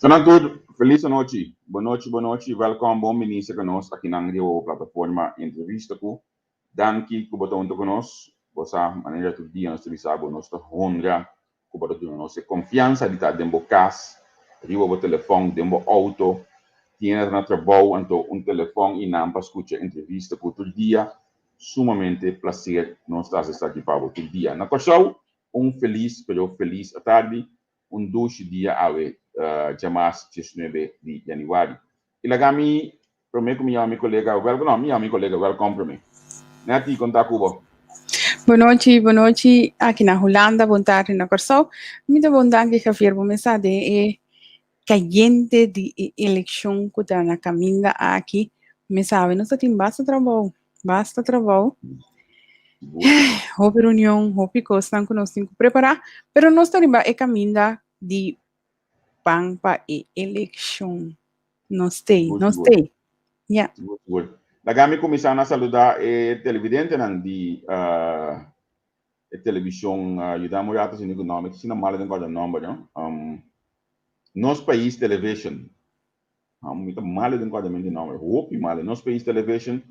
Sanan tur, felis anochi. Bon nochi, bon nochi. Welkom, bon bini serka nos akinan riba bo plataforma Entrevista Ku. Danki ku bo ta huntu ku nos. Bo sa, manera tur dia nos ta bisa bo, nos ta honra ku bo ta duna nos e konfiansa di ta den bo kas, riba bo telefòn, den bo outo, tin hende ta na trabou, anto un telefòn i nan pa skucha Entrevista Ku tur dia. Sumamente plaser nos ta hasi esaki pa bo tur dia. Na Kòrsou, un felis pero felis atardi. Un dushi dia awe djamas 19 di januari. I laga mi prome ku mi yama mi kolega welkom, no mi yama mi kolega welkom prome. Netty, kon ta ku bo? Bon nochi, bon nochi aki na Hulanda, bon tardi na Kòrsou. Mi ta bon danki Javier, bo mesa den e kayente di e elekshon ku ta na kaminda aki. Mi sabi nos ta tin basta trabou, basta trabou. Hopi reunion, hopi kosnan ku nos tin ku prepará, pero nos ta riba e kaminda di ban pa e elekshon. Nos t'ei, nos t'ei. Ya. Sigur, sigur. Laga mi kuminsá na saludá e televidentenan di e televishon, yuda mi un rato si mi ku nòmber, mi ta asina malo den kòrda nòmber, no. Nos Pais Television. Mi ta malo den kòrda di nòmber, hopi malo. Nos Pais Television,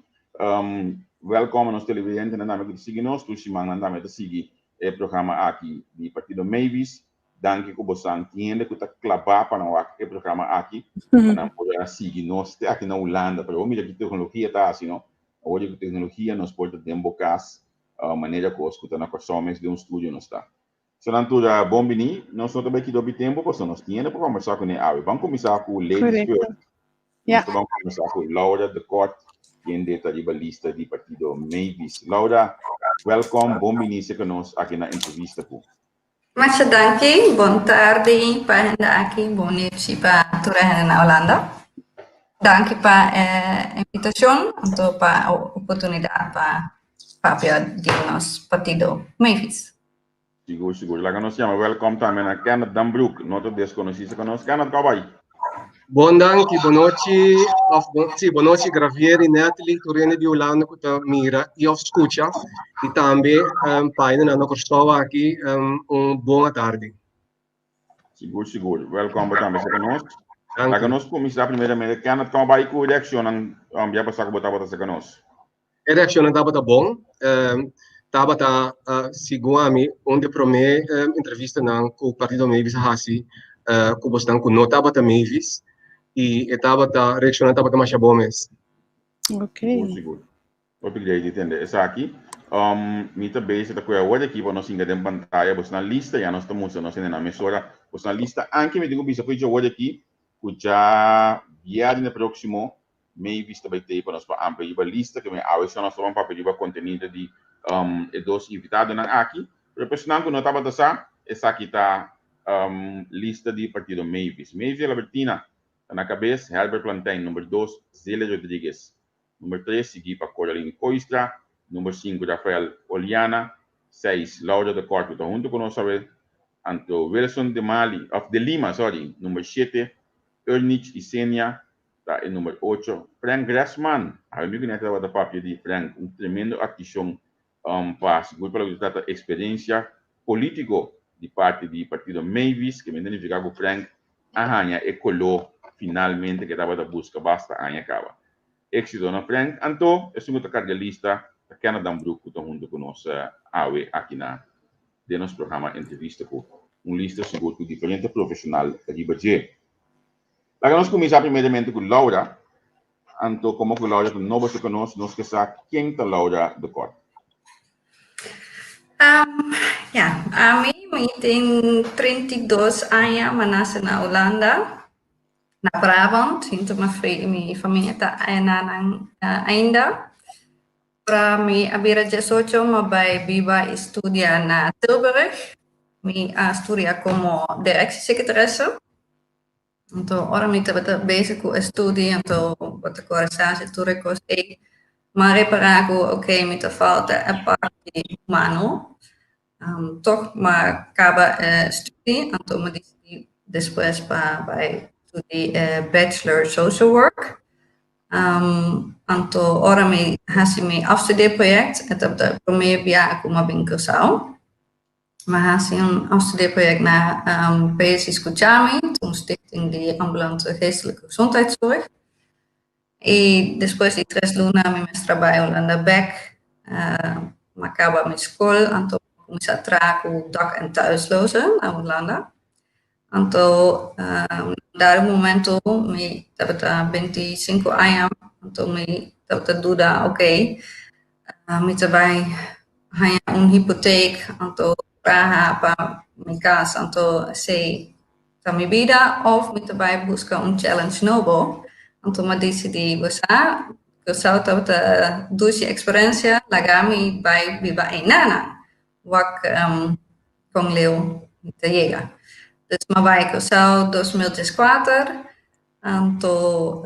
wèlkòm nos televidentenan tambe ku ta sigui nos, tur simannan tambe ta sigui e programa aki di Partido Mavis. Danki ku bosan tin hende ku ta klabá pa nan wak e programa aki, pa nan por a sigui nos te aki na Hulanda. Pero bo mira ki teknologia ta hasi, no? Awor di ku teknologia nos por ta den bo kas, manera kos ku ta na Kòrsou mes den un studio nos ta. Sanan tur bon bini. Nos no ta bai kita hopi tempu pasobra nos tin hende pa kombersá kuné awe. Ban kuminsá ku ladies first. Nos ta ban kuminsá ku Laura de Kort, kende ta riba lista di partido Mavis. Laura, welkom, bon bini serka nos aki na entrevista ku. Masha danki. Bon tardi pa hende aki, bon nochi pa tur e hende na Hulanda. Danki pa e invitashon anto pa e oportunidat pa papia di nos partido Mavis. Sigur, sigur. Laga nos yama welkom tambe na Kenneth Dambroek, no ta deskonosí sa konos. Kenneth, kau bai? Bon danki, bon nochi, of bon, sí, bon nochi Gravier i Natalie, tur hende di Hulanda ku ta mira i of skucha, i tambe um, pa hende na Kòrsou aki, um, un bon atardi. Sigur, sigur. Welkom bo tambe sa konos. Laga nos kuminsá primeramente. Kenneth, kau bai ku reakshonnan um, ya pasá ku bo tabata sa konos? E reakshonnan tabata bon. Tabata, segun ami, un di e promé entrevistanan ku Partido Mavis a hasi ku bosnan ku no tabata Mavis i e tabata, reakshonnan tabata masha bon mes. Sigur, sigur. Hopi grei di tende esaki. Mi ta bezig ta kohe awor di aki pa nos hinka den pantaya bosnan lista, ya nos ta mustra nos hendenan mesora bosnan lista. Anke mi tin ku bisa ku awor di aki ku dja bièrnè próksimo Mavis ta bai tei pa nos pa amplia riba lista ke men awe so nos ta ban papia riba kontenido di e dos invitadonan aki. Pero pa esnan ku no tabata sa, esaki ta lista di partido Mavis. Mavis Albertina ta na kabes, Herbert Plantijn number dos, Zelia Rodriguez number tres sigui pa Coraline Kooistra, number sinku Rafael Oliana, seis Laura de Kort ku ta huntu ku nos awe, anto Wilson de Mali of de Lima sorry number shete, Ernich Isenia ta e number ocho. Frank Gressman, awe mi ku nèt tabata papia di Frank, un tremendo akishon pa sigur pa loke ta trata eksperensia polítiko di parti di partido Mavis, ke mi ta nifiká ku Frank a haña e koló finalmente ke tabata buska basta aña kaba. Éksito na Frank. Anto esun ku ta karga lista ta Kenneth Dambroek ku ta huntu ku nos awe aki na den nos programa Entrevista ku un lista sigur ku diferente profeshonal riba dje. Laga nos kuminsá primeramente ku Laura. Anto komo ku Laura ta nobo serka nos, nos ke sa ken ta Laura de Kort. Ya, ami mi tin 32 aña, mi a nase na Hulanda, na Brabant, hinter mi famia ta einan ainda. Ora mi a bira 18, mi a bai biba i studia na Tilburg. Mi a studia komo directieseketaresse. Anto ora mi tabata bezig ku e studi, anto bo ta kore sa si tur e kos ei, m'a repará ku oké mi ta falta e parti humano. Tòg m'a kaba e studi, anto m'a disidí despues pa bai studi e bachelor social work. Anto ora mi hasi mi afstudeerproject, e tabata e promé biaha ku m'a bin Kòrsou. Mi a hasi un afstudeerproject na PSI Skuchami, un stichting di ambulante geestelijke gezondheidszorg. I despues di tres luna mi mester a bai Hulanda bek. Mi a kaba mi skol, anto mi a kuminsá traha ku dak en thuislozen na Hulanda. Anto dado momento mi tabata 25 aña, anto mi tabata duda, ok, mi ta bai haña un hipoteek, anto traha pa mi kas, anto esei ta mi bida, òf mi ta bai buska un challenge nobo. Anto mi a disidí, bo sa, Curaçao tabata dushi eksperensia, laga mi bai biba einana, wak kon leu mi ta yega. Dus mi a bai Curaçao 2014, anto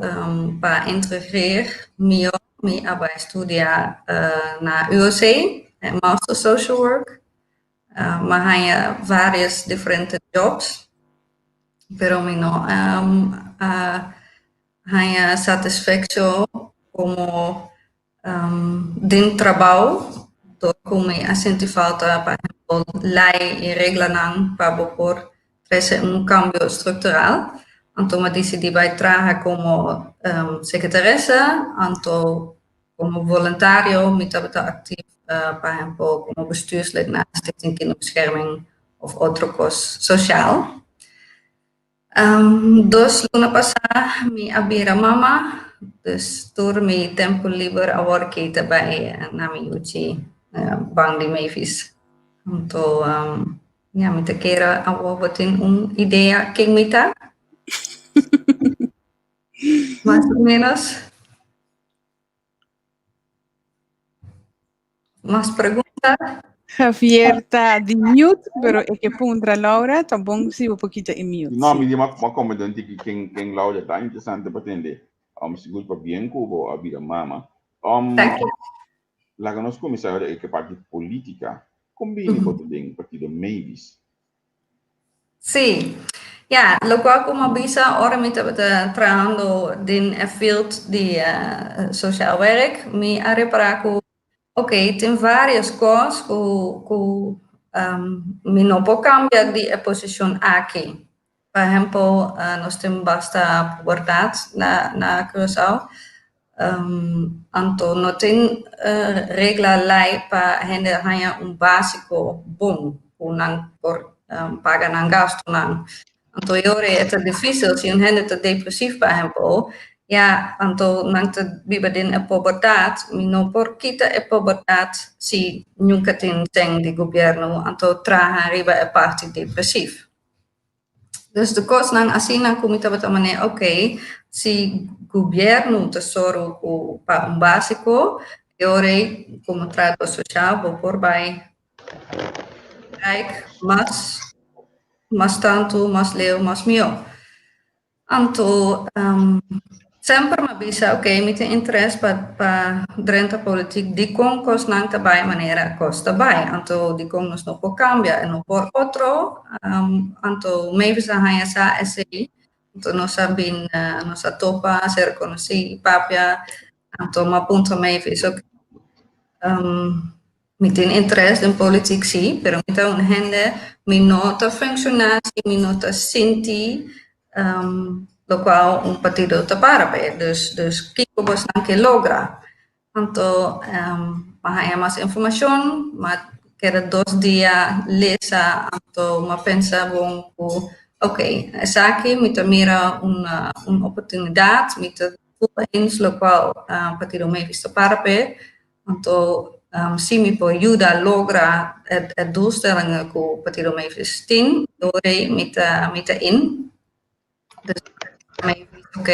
pa integreer mihó mi a bai studia na UOC, Master Social Work. Mi a haña varios diferente jobs, pero mi no a haña satisfecho como den trabou, dor cu mi a sinti falta, por ehempel, ley y reglanan pa bo por trece un cambio structural. Anto mi a dicidi bai traha como secretaressa, anto como voluntario mi tabata actief, por ehempel, como bestuurslid na Stichting Kinderbescherming of otro cos social. Dos luna pasá mi a bira mama, dus tur mi tempu liber awor ki ta bai na mi yuchi ban di Mavis. Anto, ya, mi ta kere awor bo tin un idea ken mi ta. Mas o menos. Mas pregunta? Javier ta di mute, pero e ke puntra Laura, ta bon si bo por kita e mute. No, mi di ma comenta un tiki ken ken Laura ta interesante pa tende. Sigur pa bien ku bo a bira mama. Thank you. Laga nos kuminsá ora e ke parti politica. Kon bini bo ta den partido Mavis? Sí. Ja, lokual ku mi a bisa ora mi tabata trahando den e field di sociaal werk, mi a repará ku ok, tin varios kos ku ku mi no por kambia di e posishon aki. Por ehempel, nos tin basta pubertat na na Curaçao, anto no tin regla lei pa hende haña un básiko bon ku nan por paga nan gastunan. Anto e ora e ta difísil si un hende ta depresief, por ehempel, ya anto nan ta biba den e pobertat, mi no por kita e pobertat si nunka tin sèn di gobièrnu, anto traha riba e parti depresief. Dus de kosnan asina ku mi tabata manera, ok, si gobièrnu ta sòru ku pa un básiko, e ora ei komo trahadó sosial bo por bai rijk mas, mas tantu, mas leu, mas mihó. Anto semper mi a bisa, ok, mi tin interes pa pa drenta politik, dikon kosnan ta bai manera kos ta bai? Anto dikon nos no por kambia e no por otro? Anto Mavis a haña sa esei, anto nos a bin nos a topa, ser konosí, papia, anto mi a puntra Mavis, ok, Mi tin interes den politik sí, pero mi ta un hende, mi no ta funshoná si mi no ta sinti lokual un partido ta para p'e. Dus, dus kiko bosnan ke logra? Anto mi a haña mas informashon, mi a keda dos dia lesa, anto mi a pensa bon ku ok, esaki mi ta mira un un oportunidat, mi ta full eens lokual partido Mavis ta para p'e. Anto si mi por yuda logra e doelstellingen ku Partido Mavis tin, dor ei mi ta mi ta in. Dus Mavis ok,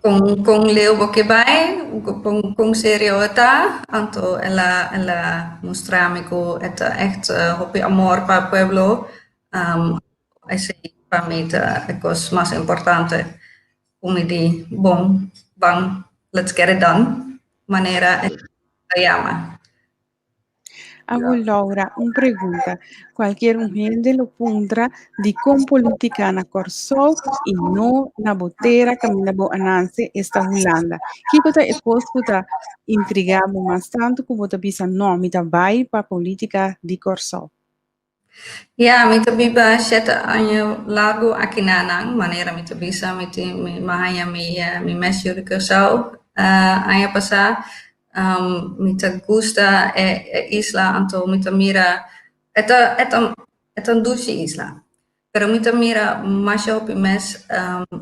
kon kon leu bo ke bai, kon kon serio e ta, anto el a el a mustra mi ku e ta ègt hopi amor pa e pueblo, esei pa mi ta e kos mas importante. Ku mi di, Bon, ban, let's get it done, manera e ta yama. Abo Laura, un pregunta. Cualkier un hende lo puntra di con politica na Corsou y no na bo tera caminda bo a nace, esta Hulanda. Kico ta e cos cu ta intriga bo mas tanto cu bo ta bisa no, mi ta bay pa politica di Corsou? Ja, mi ta biba shete aña largu aki na nan, manera mi ta bisa, mi tin mi haña mi mi mes yu di Curaçao aña pasá. Mi ta gusta e e isla, anto mi ta mira e ta e ta e ta un dushi isla. Pero mi ta mira masha hopi mes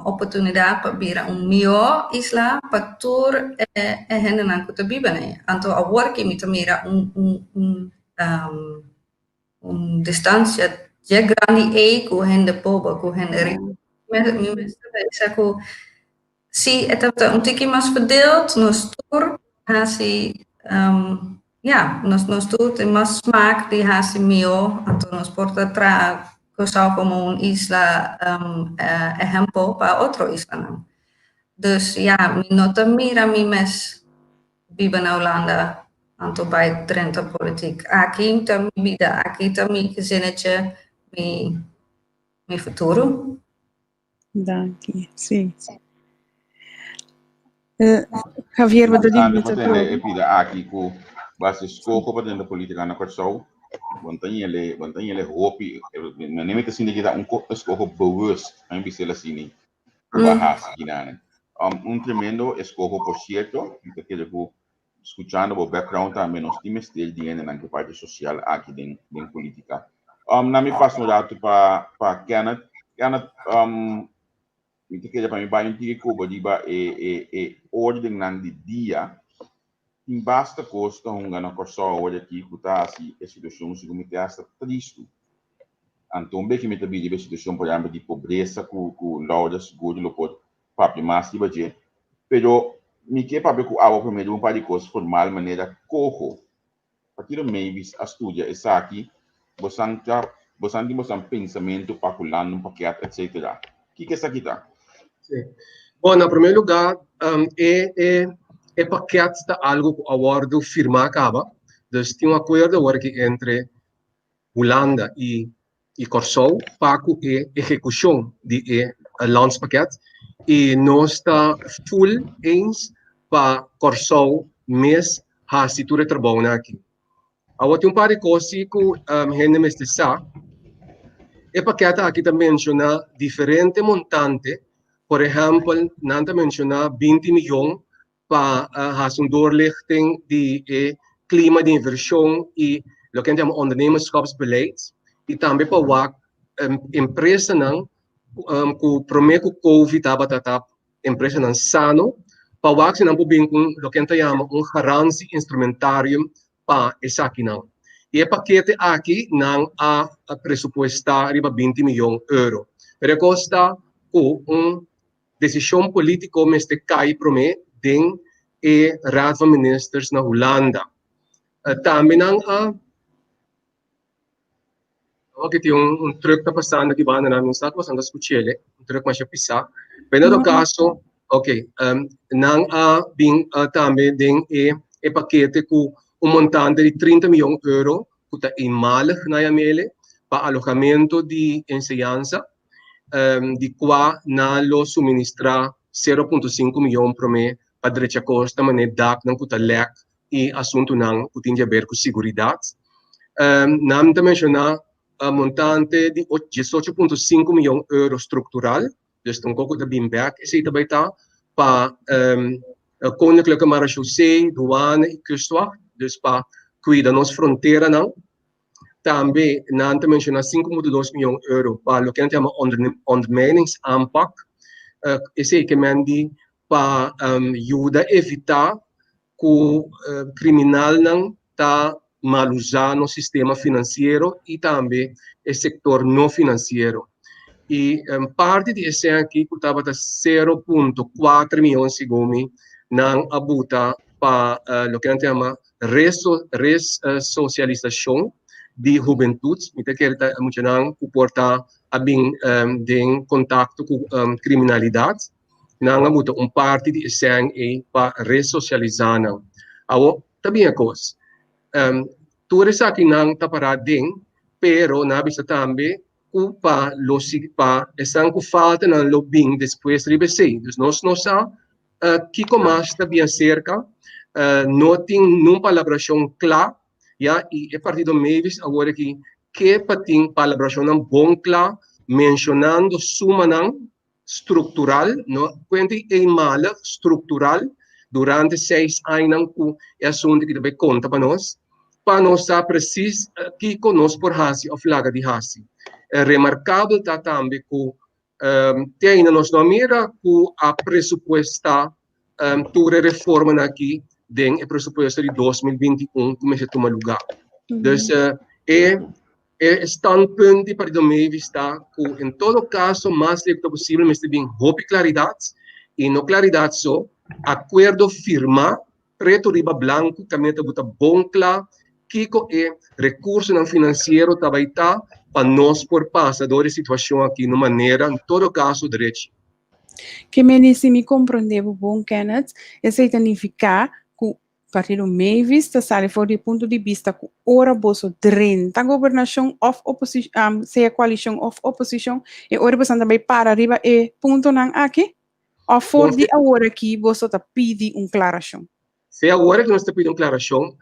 oportunidat pa bira un mihó isla pa tur e e hendenan ku ta biba n'e. Anto awor ki mi ta mira un un un un distancia dje grandi ei ku hende pober, ku hende riku. Mi mester pensa ku si e tabata un tiki mas verdeeld, nos tur hasi, ja, nos nos tur tin mas smaak di hasi mihó, anto nos por ta traha Kòrsou komo un isla ehèmpel pa otro islanan. Dus ja, mi no ta mira mi mes biba na Hulanda, anto bai drenta politiek. Aki ta mi bida, aki ta mi gezinnetje, mi mi futuro. Danki, si. Javier, bo ta di Importante bisa pa tende trobe. e pida aki ku base skoho pa drenta politika na Kòrsou. Bon ta yele, bon ta yele hopi, mi ta sinti ki ta un eskoho bewust, mi bisa el asini. ku a hasi kinan. Un tremendo eskoho por sierto, mi ta kere ku skuchando bo background tambe nos tin mester di hendenan ku parti sosial aki den den politika. Na mi pasa un ratu pa pa Kenneth. Kenneth, mi ta kere pa mi bai un tiki ku bo riba e e e ordennan di dia. Tin basta kos ta hunga na Kòrsou awor aki ku ta hasi e situashon segun mi te hasta tristu. Anto un beki mi ta bira riba e situashon por ehèmpel di pobresa ku ku Laura sigur lo por papia mas riba dje. Pero mi ke papia ku abo promé riba un par di kos formal manera koho. Partido Mavis a studia esaki, bosan ta bosan tin bosan pensamentu pa ku landa un pakèt etcetera. Kiko esaki ta? Sí. Bon, na promé lugá e e e pakèt ta algu ku a wòrdu firmá kaba. Dus tin un akuerdo awor aki entre Hulanda i i Kòrsou pa ku e ehekushon di e landspakket i nos ta full eens pa Kòrsou mes hasi tur e trabounan aki. Awor tin un par di kos si ku hende mester sa. E pakèt aki ta menshoná diferente montante, por ehèmpel nan ta menshoná 20 miyon pa hasi un doorlichting di e klima di invershon i loke nan ta yama ondernemerschapsbeleid i tambe pa wak empresanan ku promé ku covid tabata ta empresanan sano pa wak si nan por bin ku loke nan ta yama un garantie instrumentarium pa esakinan. I e pakete aki nan a presupuestá riba 20 miyon euro. Pero e kos ta ku un Desishon polítiko mester kai promé den e Raad van Ministers na Hulanda. Tambe nan a Oke, tin un, un truck ta pasando aki banda nan, mi no sa ku boso ta skuch'el, un truck masha pisá. Pero en todo kaso, oke, nan a bin tambe den e e pakete ku un montante di 30 miyon euro ku ta eenmalig na yam'el pa alohamentu di enseñansa. Di kua nan lo suministrá 0.5 miyon promé pa drecha kos ta manera daknan ku ta lèk i asuntunan ku tin di aber ku siguridat. Nan ta menshoná montante di 18.5 miyon euro struktural, dus ta un kos ku ta bin bèk, esei ta bai ta pa Koninklijke Marechaussee, Douane i Kustwacht, dus pa kuida nos fronteranan. Tambe nan ta menciona 5.2 miyon euro pa loke nan ta yama ondermijningsaanpak. Esey ke men di pa yuda evita ku kriminalnan ta malusa nos sistema finansiero i tambe e sektor no finansiero. I parti di esey aki ku tabata 0.4 miyon segun mi nan a buta pa loke nan ta yama resosialisashon di hubentut. Mi ta kere ta muchanan ku por ta a bin den kontakto ku kriminalidat. Nan a buta un parti di e sèn ei pa resosialisá nan. Awor ta bin e kos. Tur esakinan ta pará den, pero nan a bisa tambe ku pa lo si pa esnan ku falta nan lo bin despues riba esei. Dus nos no sa kiko mas ta bien serka, no tin nun palabrashon kla, ya, i e partido Mavis awor aki ke pa tin palabrashonnan bon kla menshonando sumanan struktural, no kuenta di eenmalig, struktural, durante seis añanan ku e asuntu aki ta bai konta pa nos, pa nos sa presis kiko nos por hasi òf laga di hasi. Remarkabel ta tambe ku te ainda nos no a mira ku a presupuestá tur e reformanan aki den e presupuesto di 2021 ku mester tuma lugá. Dus e E standpunt di Partido Mavis ta ku en todo kaso mas leu ku ta posibel mester bin hopi klaridat i no klaridat so, akuerdo firmá pretu riba blanku kaminda ta buta bon kla kiko e rekursonan finansiero ta bai ta pa nos por pasa dor e situashon aki na un manera en todo kaso drechi. Ke meni si mi komprondé bo bon Kenneth, esei ta nifiká ku Partido Mavis ta sali for di e punto di bista ku ora boso drenta gobernashon òf oposishon, sea koalishon òf oposishon, e ora boso ta bai para riba e puntonan aki? Òf for di awor aki boso ta pidi un klarashon? Sea awor aki nos ta pidi un klarashon,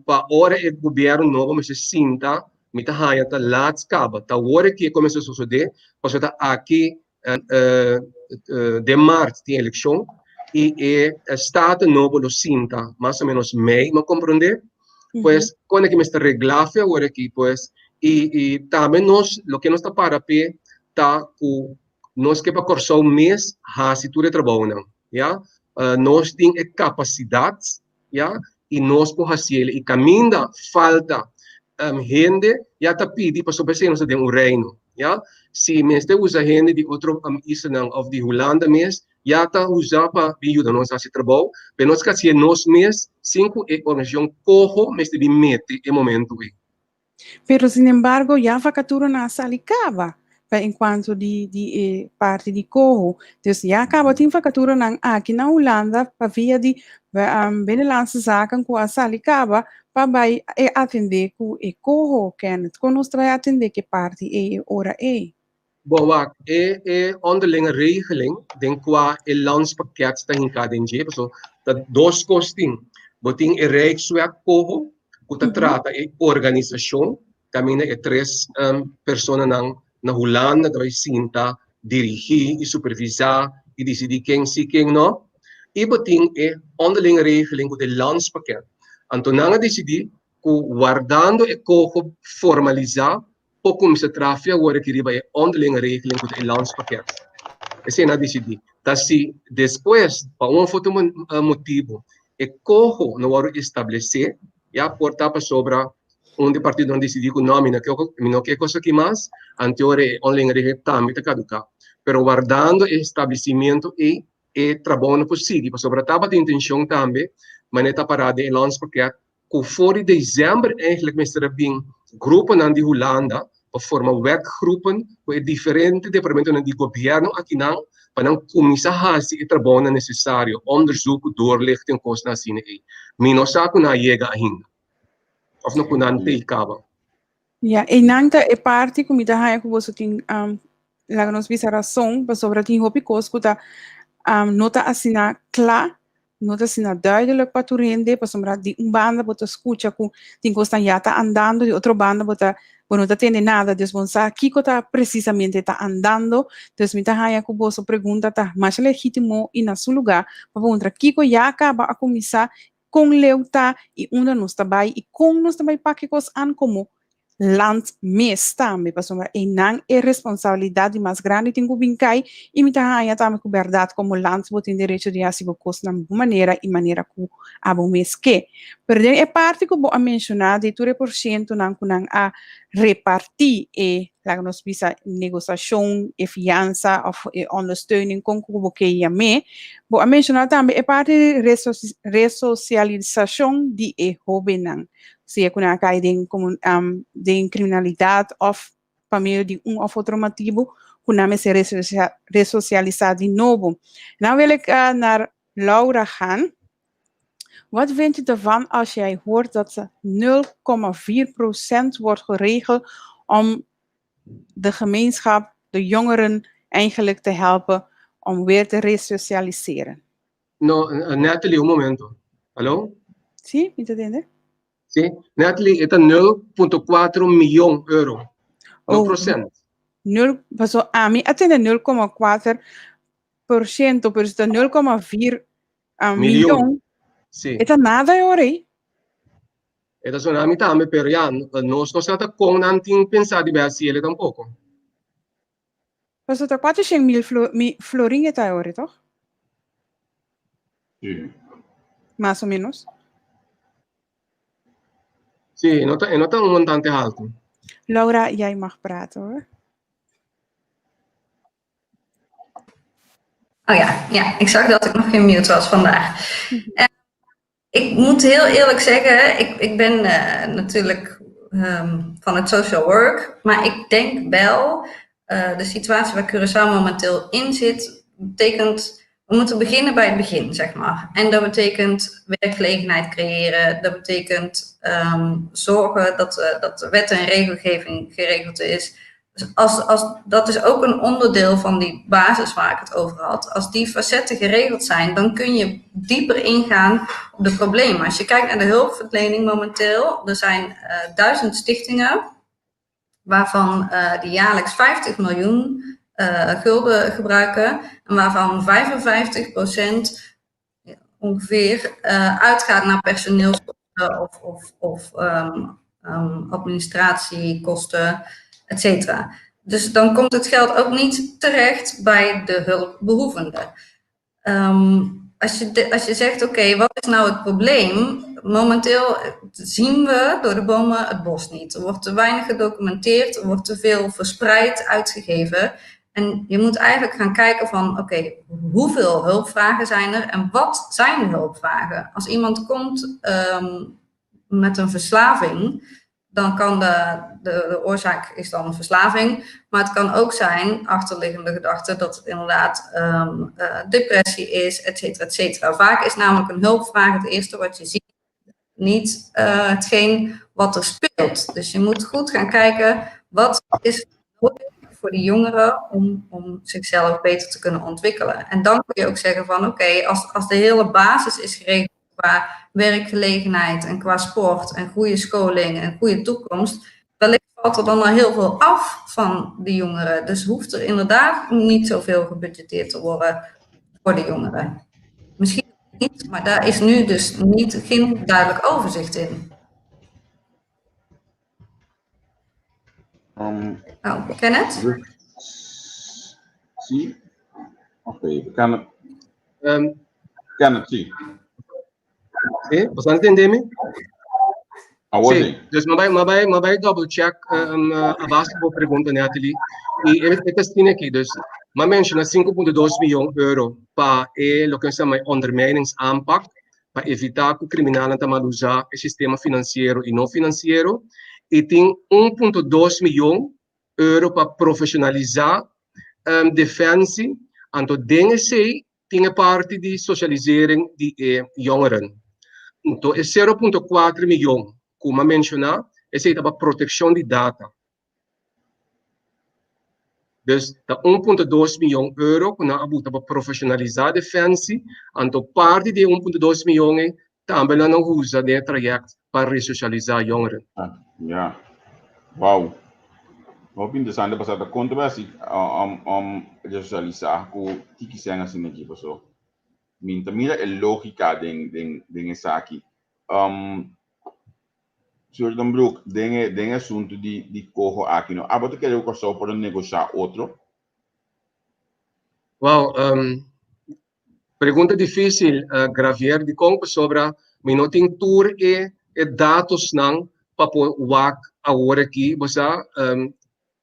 pa ora e gobièrnu nobo mester sinta, mi ta haña ta laat kaba. Ta awor aki e kuminsá sosodé, pasobra ta aki Den maart tin elekshon i e Staten nobo lo sinta mas o menos mei, mi a komprondé. Pues kon aki mester reglá fe awor aki pues i i tambe nos loke nos ta para p'e ta ku nos ke pa Kòrsou mes hasi tur e trabounan ya. Nos tin e kapasidat ya i nos por hasiel i kaminda falta hende ya ta pidi pasobra esei nos ta den un reino ya si mester usa hende di otro islanan of di Hulanda mes ya ta usa pa bin yuda nos hasi trabou pero nos ka hasié nos mes sin ku e organisashon koho mester bin mete e momento ei. Pero sin embargo ya vakaturanan a sali kaba pa enkuanto di di e parti di koho. Dus ya kaba tin vakaturanan aki na Hulanda pa via di Binnenlandse Zaken ku a sali kaba pa bai e atendé ku e koho. Kenneth, kon nos ta bai atendé ku e parti ei e ora ei? Bon wak, e e onderlinge regeling den kua e landspakket ta hinká den dje, paso ta dos kos tin. Bo tin e Rijkswet koho ku ta trata e organisashon kaminda e tres personanan na Hulanda ta bai sinta dirigí i supervisá i disidí ken si ken no. I bo tin e onderlinge regeling ku ta e landspakket. Anto nan a disidí ku wardando e koho formalisá por kuminsá trafia awor aki riba e onderlinge regeling ku ta e landspakket. Esei nan a disidí. Ta si despues pa un òf otro motibu e koho no wòrdu establesé, ya por ta pasobra un di partidonan disidí ku no, mi no ke mi no ke e kos aki mas, anto ora e onderlinge regeling tambe ta kaduká. Pero wardando e establesimentu ei, e trabou no por sigui pasobra tabatin intenshon tambe manera ta pará den e landspakket ku for di desèmber eigenlijk mester a bin gruponan di Hulanda pa forma werkgroepen ku e diferente departamentonan di gobièrnu akinan pa nan kuminsá hasi e trabounan nesesario, onderzoek, doorlichting, kosnan asina ei. Mi no sa ku nan a yega ainda òf no ku nan tei kaba. Ya, einan ta e parti ku mi ta haña ku boso tin, laga nos bisa rason, pasobra tin hopi kos ku ta no ta asina kla, no ta asina duidelijk pa tur hende, pasobra di un banda bo ta skucha ku tin kosnan ya ta andando, di otro banda bo ta bo no ta tende nada, dus bo no sa kiko ta presisamente ta andando. Dus mi ta haña ku boso pregunta ta masha legítimo i na su lugá pa puntra kiko ya kaba a kuminsá kon leu ta i unda nos ta bai i kon nos ta bai pak e kos an komo land mes tambe, pasobra einan e responsabilidat di mas grandi tin ku bin kai i mi ta haña tambe ku bèrdat komo land bo tin derecho di hasi bo kos na bo manera i manera ku abo mes ke. Pero den e parti ku bo a menshoná di tur e porshentonan ku nan a repartí e laga nos bisa negosashon, e fiansa òf e ondersteuning kon ku bo ke yam'é, bo a menshoná tambe e parti di resosialisashon di e hóbennan, sea ku nan a kai den den kriminalidat òf pa medio di un òf otro motibu ku nan mester resosialisá di nobo. Nan wil ik naar Laura gaan. Wat vind je ervan als jij hoort dat er 0,4% wordt geregeld om de gemeenschap, de jongeren eigenlijk te helpen om weer te resocialiseren? No, Natalie, un momento. Hallo? Si, mi ta tende? Si, Natalie, e ta 0.4 miyon euro, no Oh, procent. Nul, paso ami a tende 0,4%, pero si ta 0,4 Miljoen. miyon, Si. e ta nada e ora ei. E ta sona ami tambe, pero ya, nos no sa ta kon nan tin pensa di bai hasi ele tampoko. Paso ta 400 mil flo, mi, florin e ta e ora, toch? Si. Mas o menos. Si, e no ta un montante haltu. Laura, jij mag praten hoor. Oh ja, ik zag dat ik nog geen mute was vandaag. Ik moet heel eerlijk zeggen, ik ben natuurlijk van het social work, maar ik denk wel, de situatie waar Curaçao momenteel in zit, betekent, we moeten beginnen bij het begin, zeg maar. En dat betekent werkgelegenheid creëren, dat betekent zorgen dat de wet en regelgeving geregeld is. Dus dat is ook een onderdeel van die basis waar ik het over had. Als die facetten geregeld zijn, dan kun je dieper ingaan op de problemen. Als je kijkt naar de hulpverlening momenteel, er zijn 1000 stichtingen, waarvan die jaarlijks 50 miljoen gulden gebruiken en waarvan 55% ongeveer uitgaat naar personeelskosten of administratiekosten, et cetera. Dus dan komt het geld ook niet terecht bij de hulpbehoevenden. Als je zegt, oké, wat is nou het probleem? Momenteel zien we door de bomen het bos niet. Er wordt te weinig gedocumenteerd, er wordt te veel verspreid uitgegeven. En je moet eigenlijk gaan kijken van, oké, hoeveel hulpvragen zijn er en wat zijn de hulpvragen? Als iemand komt met een verslaving, dan kan de oorzaak is dan een verslaving. Maar het kan ook zijn, achterliggende gedachte, dat het inderdaad depressie is, et cetera, et cetera. Vaak is namelijk een hulpvraag het eerste wat je ziet, niet hetgeen wat er speelt. Dus je moet goed gaan kijken, wat is nodig voor die jongeren om zichzelf beter te kunnen ontwikkelen. En dan kun je ook zeggen van, oké, als de hele basis is geregeld qua werkgelegenheid en qua sport en goede scholing en goede toekomst, wellicht valt er dan al heel veel af van die jongeren. Dus hoeft er inderdaad niet zoveel gebudgeteerd te worden voor de jongeren. Misschien niet, maar daar is nu dus niet, geen duidelijk overzicht in. Oh, Kenneth? Si. Oké, kan het. Kenneth, si. Si, bo ta tende mi? Awor Si, dus m'a bai double check a base di bo pregunta, Natalie. I e ta aki, dus m'a menshoná 5,2 mion euro pa e loke nos ta yama ondermijningsaanpak, pa evitá ku kriminalnan ta usa e sistema finansiero i no finansiero, i tin 1,2 mion euro pa profeshonalisá defensie, anto den esei tin e parti di socialisering di jongeren. Anto, e 0,4 mion, ku m'a menshoná, esei ta pa protekshon di data. Dus ta 1,2 mion euro ku nan a buta pa profeshonalisá defensie, anto parti di 1,2 mion tambe nan a usa den trayekto pa resosialisá jongeren. Ah, ja. Wow. Hopi interesante pasá ta konta asina om resosialisá ku tiki sèn asina aki pasó. Mi ta mira e lógika den esaki. Sr. Den Broek, den asuntu di coho aki, no? Abo ta kere ku Kòrsou por negoshá otro? Wow, pregunta difísil, Gravier, di kon sobra, mi no tin tur e datosnan pa por wak awor aki, bo sa,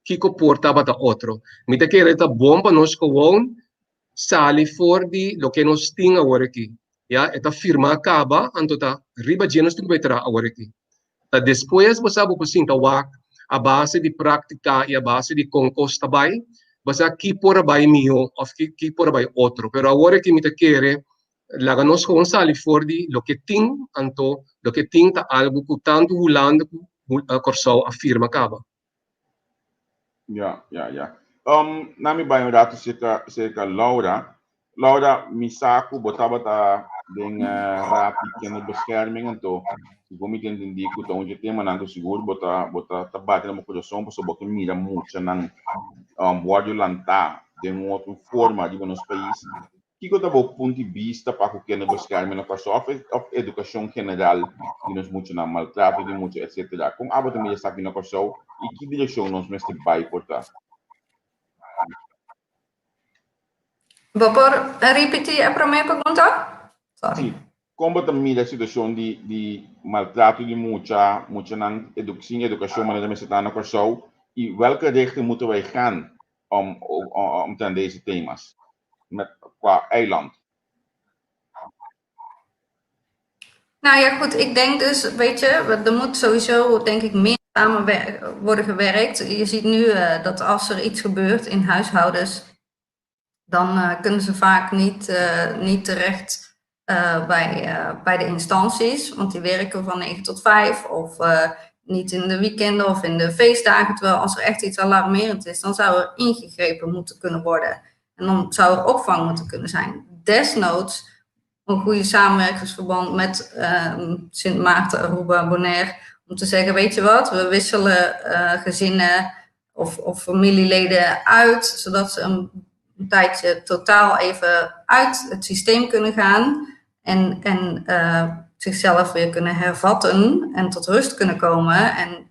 kiko por tabata otro. Mi ta kere ta bon pa nos gewoon sali for di loke nos tin awor aki. Ja, e ta firmá kaba, anto ta riba dje nos tin ku traha awor aki. Ta despues bo sa bo por sinta wak a base di práktika i a base di kon kos ta bai, bo sa ki por bai mihó òf ki por bai otro. Pero awor aki mi ta kere Laga nos gewoon sali for di loke tin, anto loke tin ta algu ku tantu Hulanda ku Kòrsou a firma kaba. Ja, ja, ja. Na mi bai un ratu serka, serka Laura. Laura, mi sa ku bo tabata den Raad di Kinderbescherming, anto segun mi ta entendí ku ta un dje temanan ku sigur bo ta, bo ta, ta bati na bo kurason pasobra bo ke mira muchanan wòrdu lantá den un otro forma riba nos pais. Kiko ta bo punto di bista pa ku kinderbescherming na Kòrsou òf òf edukashon general di nos muchanan, maltrato di mucha etsetera? Kon abo ta mira esaki na Kòrsou i ki direkshon nos mester bai por ta? Bo por ripití e promé pregunta? Sorry. Sí. Kon bo ta mira e situashon di di maltrato di mucha, muchanan edu sin edukashon manera mester ta na Kòrsou i welke richting moeten wij gaan om omtrent deze thema's met qua eiland? Nou ja, goed, ik denk dus, weet je, er moet sowieso denk ik meer samen worden gewerkt. Je ziet nu dat als er iets gebeurt in huishoudens, dan kunnen ze vaak niet, niet terecht bij de instanties, want die werken van 9 tot 5 of niet in de weekenden of in de feestdagen. Terwijl als er echt iets alarmerend is, dan zou er ingegrepen moeten kunnen worden. En dan zou er opvang moeten kunnen zijn. Desnoods een goede samenwerkingsverband met Sint Maarten, Aruba, Bonaire. Om te zeggen, weet je wat, we wisselen gezinnen of familieleden uit, zodat ze een tijdje totaal even uit het systeem kunnen gaan en zichzelf weer kunnen hervatten en tot rust kunnen komen en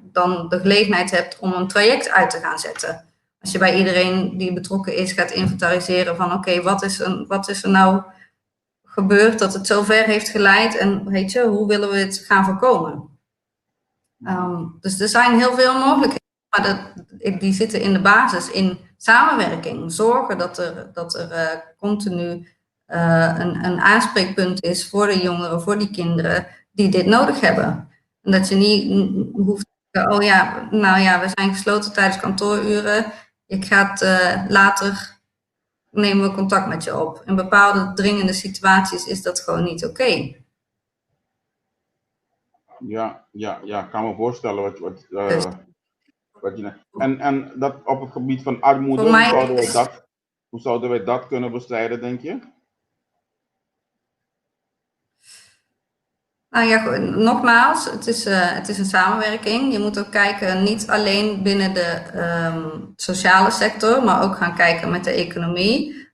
dan de gelegenheid hebt om een traject uit te gaan zetten. Als je bij iedereen die betrokken is gaat inventariseren van oké, wat is er nou gebeurd dat het zover heeft geleid en hoe willen we het gaan voorkomen? Dus er zijn heel veel mogelijkheden, maar die zitten in de basis in samenwerking. Zorgen dat er continu een aanspreekpunt is voor de jongeren, voor die kinderen die dit nodig hebben. En dat je niet hoeft te zeggen, oh ja, nou ja, we zijn gesloten tijdens kantooruren. Ik ga het later, nemen we contact met je op. In bepaalde dringende situaties is dat gewoon niet oké. Ja, ja, ja, ik kan me voorstellen wat, wat Dus wat je en dat op het gebied van armoede, Voor mij is hoe zouden wij dat kunnen bestrijden, denk je? Nou ja, goed, nogmaals, het is een samenwerking. Je moet ook kijken, niet alleen binnen de sociale sector, maar ook gaan kijken met de economie.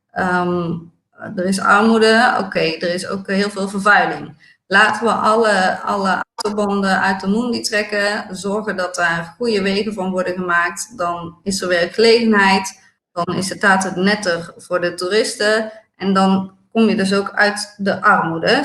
Er is armoede, oké, er is ook heel veel vervuiling. Laten we alle autobanden uit de mondi trekken, zorgen dat daar goede wegen van worden gemaakt. Dan is er werkgelegenheid, dan is het altijd netter voor de toeristen en dan kom je dus ook uit de armoede.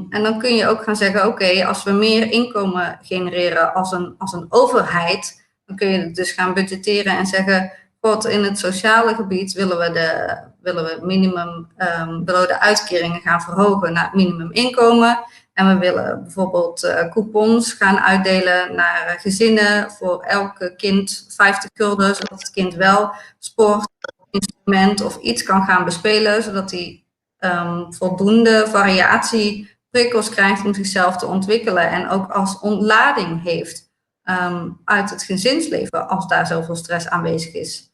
En dan kun je ook gaan zeggen, oké, als we meer inkomen genereren als een overheid, dan kun je het dus gaan budgetteren en zeggen, god, in het sociale gebied willen we de, willen we minimum willen we de uitkeringen gaan verhogen naar het minimuminkomen. En we willen bijvoorbeeld coupons gaan uitdelen naar gezinnen voor elk kind 50 gulden, zodat het kind wel sport, instrument of iets kan gaan bespelen, zodat hij voldoende variatie prikkels krijgt om zichzelf te ontwikkelen en ook als ontlading heeft uit het gezinsleven als daar zoveel stress aanwezig is.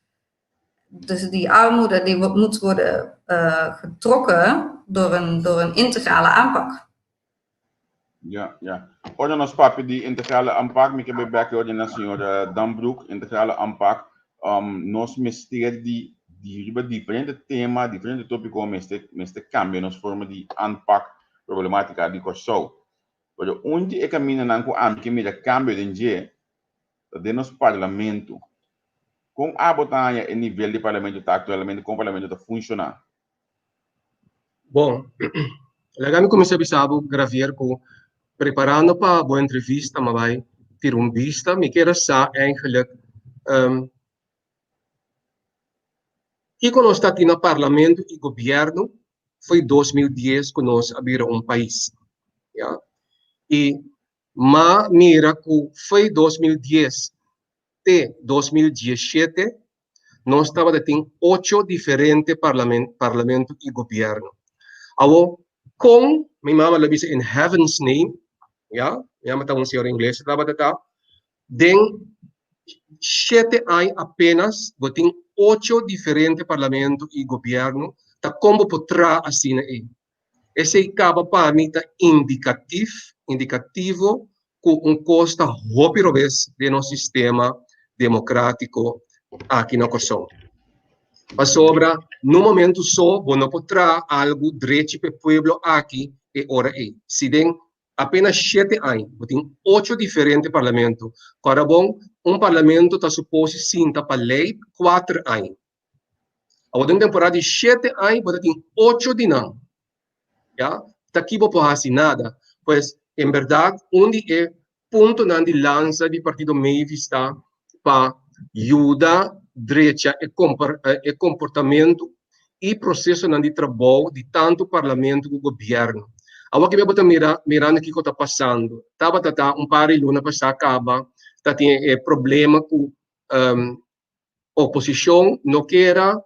Dus die armoede die moet worden getrokken door een integrale aanpak. Ja, ja. Orde nos papi die integrale aanpak, ik heb bij orde naar senhor Dambroek, integrale aanpak. Nos mester die riba diferente tema, diferente tópico, mester cambia nos forma di aanpak problemática di Kòrsou. Pero onde e camina nan ku ami ke mira cambio den dje, ta den nos parlamento. Kon abo ta haña e nivel di parlamento ta actualmente, kon parlamento ta funciona? Bom, laga mi kuminsá bisa bo, Gravier, ku preparando pa bo entrevista, ma bai tira un vista, mi quiero sa eigenlijk, kiko nos ta tin na parlamento i governo foi 2010 ku nos a bira un país. Ja? I ma mira ku foi 2010 te 2017, nos tabata tin ocho diferente parlamento i gobièrnu. Awor, kon, mi mama lo bisa in heaven's name, ya, mi mama ta un señora ingles tabata ta, den shete aña apenas bo tin ocho diferente parlamento i gobièrnu, ta kon bo por traha asina ei? Esei kaba pa mi ta indikatif, indikativo ku un kos ta hopi robes den nos sistema demokratiko aki na Kòrsou. Pasobra nun momentu so bo no por traha algu drechi pa e pueblo aki e ora ei. Si den apenas shete aña bo tin ocho diferente parlamento, kòrda bon, un parlamento ta suposi sinta pa lei kuater aña. Awor den un temporada di shete aña bo ta tin ocho di nan. Ya, ta ki bo por hasi nada. Pues, en berdad, un di e puntonan di lansa di Partido Mavis ta pa yuda drecha e e comportamento y procesonan di trabou di tanto Parlamento cu Gobierno. Awor ki bo ta mira, mirando kico ta pasando. Tabata ta un par di luna pasa caba ta tin e problema cu oposicion no kier a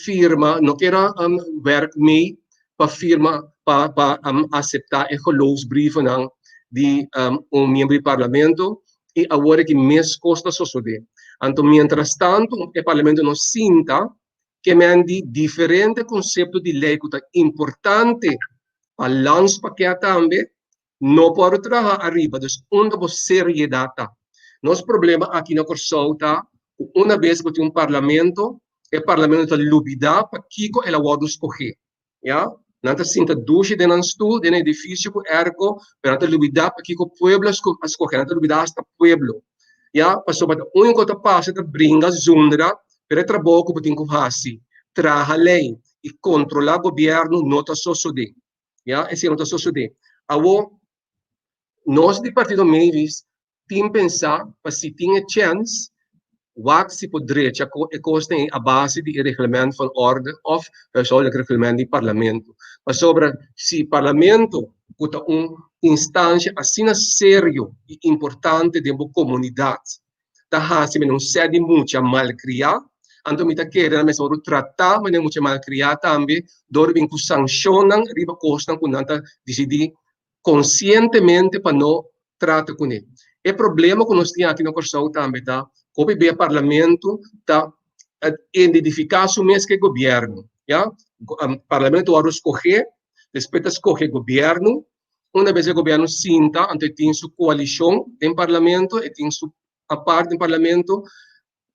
firma, no kier a werk mee pa firma, pa acepta e geloofsbrievennan di un miembro di parlamento y awor aki mescos ta sosode. Anto mientras tanto e parlamento no sinta ke men di diferente concepto di ley cu ta importante pa landspakket tambe no por traha ariba, dus unda bo seriedad ta? Nos problema aki na Kòrsou ta ku una bes bo tin un parlamento, e parlamento ta lubida pakiko el a wòrdu skohé, ya. Nan ta sinta dushi den nan stul, den nan edifisio ku èrko, pero nan ta lubida pakiko pueblo a skohé, nan ta lubida asta pueblo, ya. Pasobra ta úniko ta pasa ta bringa zundra, pero e trabou ku bo tin ku hasi, traha lei i kontrolá gobièrnu no ta sosodé. Ya, esei no ta sosodé. Awor, nos di Partido Mavis tin pensá pa si tin e chèns, wak si por drecha e kosnan ei a base di e Reglement van Orde òf Huishoudelijk Reglement di Parlamento. Pasobra si Parlamento, ku ta un instansha asina serio i importante den bo komunidat, ta hasi manera un sèt di mucha malkriá, anto mi ta kere nan mester wòrdu tratá manera mucha malkriá tambe dor di bin ku sanshonnan riba kosnan ku nan ta disidí konsientemente pa no trata kuné. E problema ku nos tin aki na Kòrsou tambe ta ku hopi bia parlamento ta identifiká su mes ku e gobièrnu, ya. Parlamento wòrdu skohé, despues ta skohe gobièrnu, Una bes e gobierno sinta, anto e tin su coalicion den parlamento, e tin su apart den parlamento,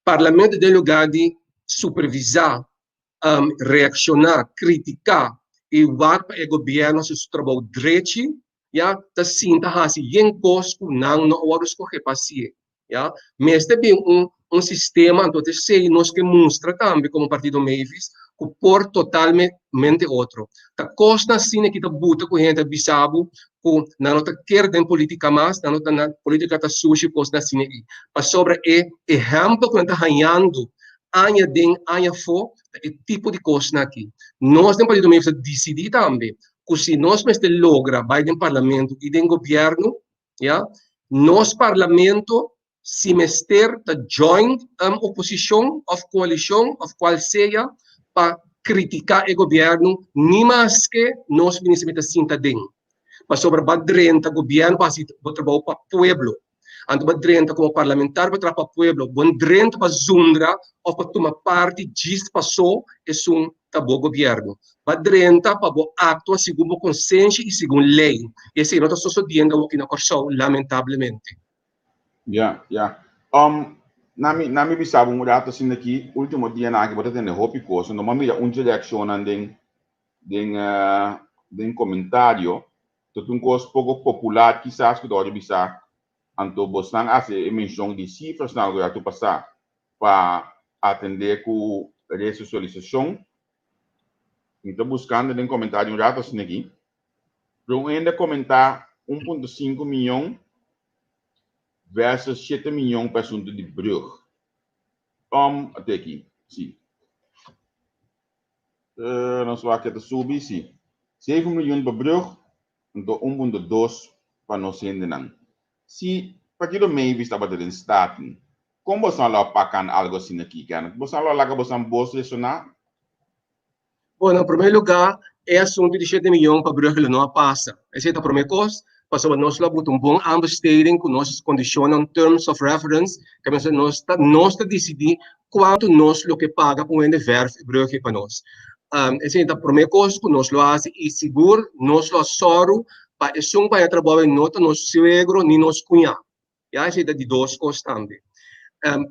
parlamento den lugar di supervisa, reacciona, critica y wak pa e gobierno haci su trabou drechi, ya, ta sinta haci yen cos cu nan no a wordo scoge pa haci'e. Ya, mester bin un un sistema, anto esei nos ke mustra tambe komo Partido Mavis ku por totalmente otro. Ta kosnan asina ki ta buta ku hende a bisa bo ku nan no ta kere den politika mas, nan no ta nan politika ta sushi kosnan asina ei. Pasobra e ehèmpel ku nan ta hañando aña den aña afó ta e tipo di kosnan aki. Nos den Partido Mavis a disidí tambe ku si nos mester logra bai den parlamento i den gobièrnu, ya, nos parlamento si mester ta join oposicion of coalicion of cual sea pa critica e gobierno ni maske nos minister mi ta sinta den pasobra ba drenta gobierno pa haci bo trabou pa pueblo anto ba drenta como parlamentario pa traha pa pueblo bo drenta pa zundra of pa tuma parti djis paso esun ta bo gobierno. Ba drenta pa bo actua segun bo consenshi y segun ley. Y esey no ta sosodiendo awoki na Corsou, lamentablemente. Ya, ya. Na mi, na mi bisa bo un rato asina aki, ultimo dianan aki bo ta tende hopi cos, no m'a mira un dje reaccionnan den, den, den comentario, ta un cos poco popular kisas cu ta worde bisa, anto bosnan haci e mencion di cifrasnan algo rato pasa, pa atendé ku resosialisashon. Mi ta buskando den komentario un rato asina aki. Pero un hende a komentá 1.5 miyon versus 7 miyon pa asuntu di brug. Ate aki, si. Nos wak ta subi, si. 7 miljoen pa brug, anto 1.2 pa nos hendenan. Si Partido Mavis tabata den Staten. Kon boso lo pakan algo asina aki, Kenneth? Boso lo laga boso bos resoná? Bon, na promé lugá, e asuntu di shete miyon pa brùg lo no a pasa. Esei ta promé kos, pasobra nos lo a buta un bon aanbesteding ku nos kondishonnan, terms of reference, ke mester nos ta nos ta disidí kuantu nos lo ke paga pa un hende vèrf e brùg ei pa nos. Esei ta promé kos ku nos lo hasi i sigur nos lo a sòru pa esun ku haña trabou ei no ta nos suegro ni nos kuñá. Ya esei ta di dos kos tambe.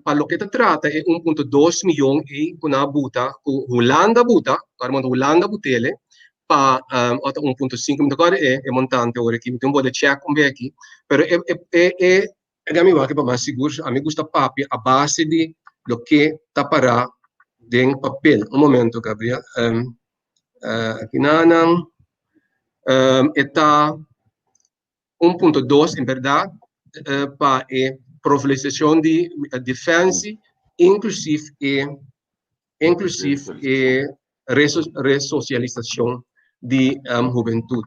Pa loke ta trata e 1.2 miyon ei ku nan a buta, ku Hulanda a buta, kòrda Hulanda a but'ele pa ota 1.5, mi ta kòrda e montante ora aki, mi tin un bode chèk un beki, pero e e e e mi wak pa mas sigur, ami gusta papia a base di loke ta pará den papel. Un momento Gabriel, aki nan e ta. 1.2 en berdad pa e profilisacion di Defensie, inclusief e inclusief e resocialisacion di hubentud.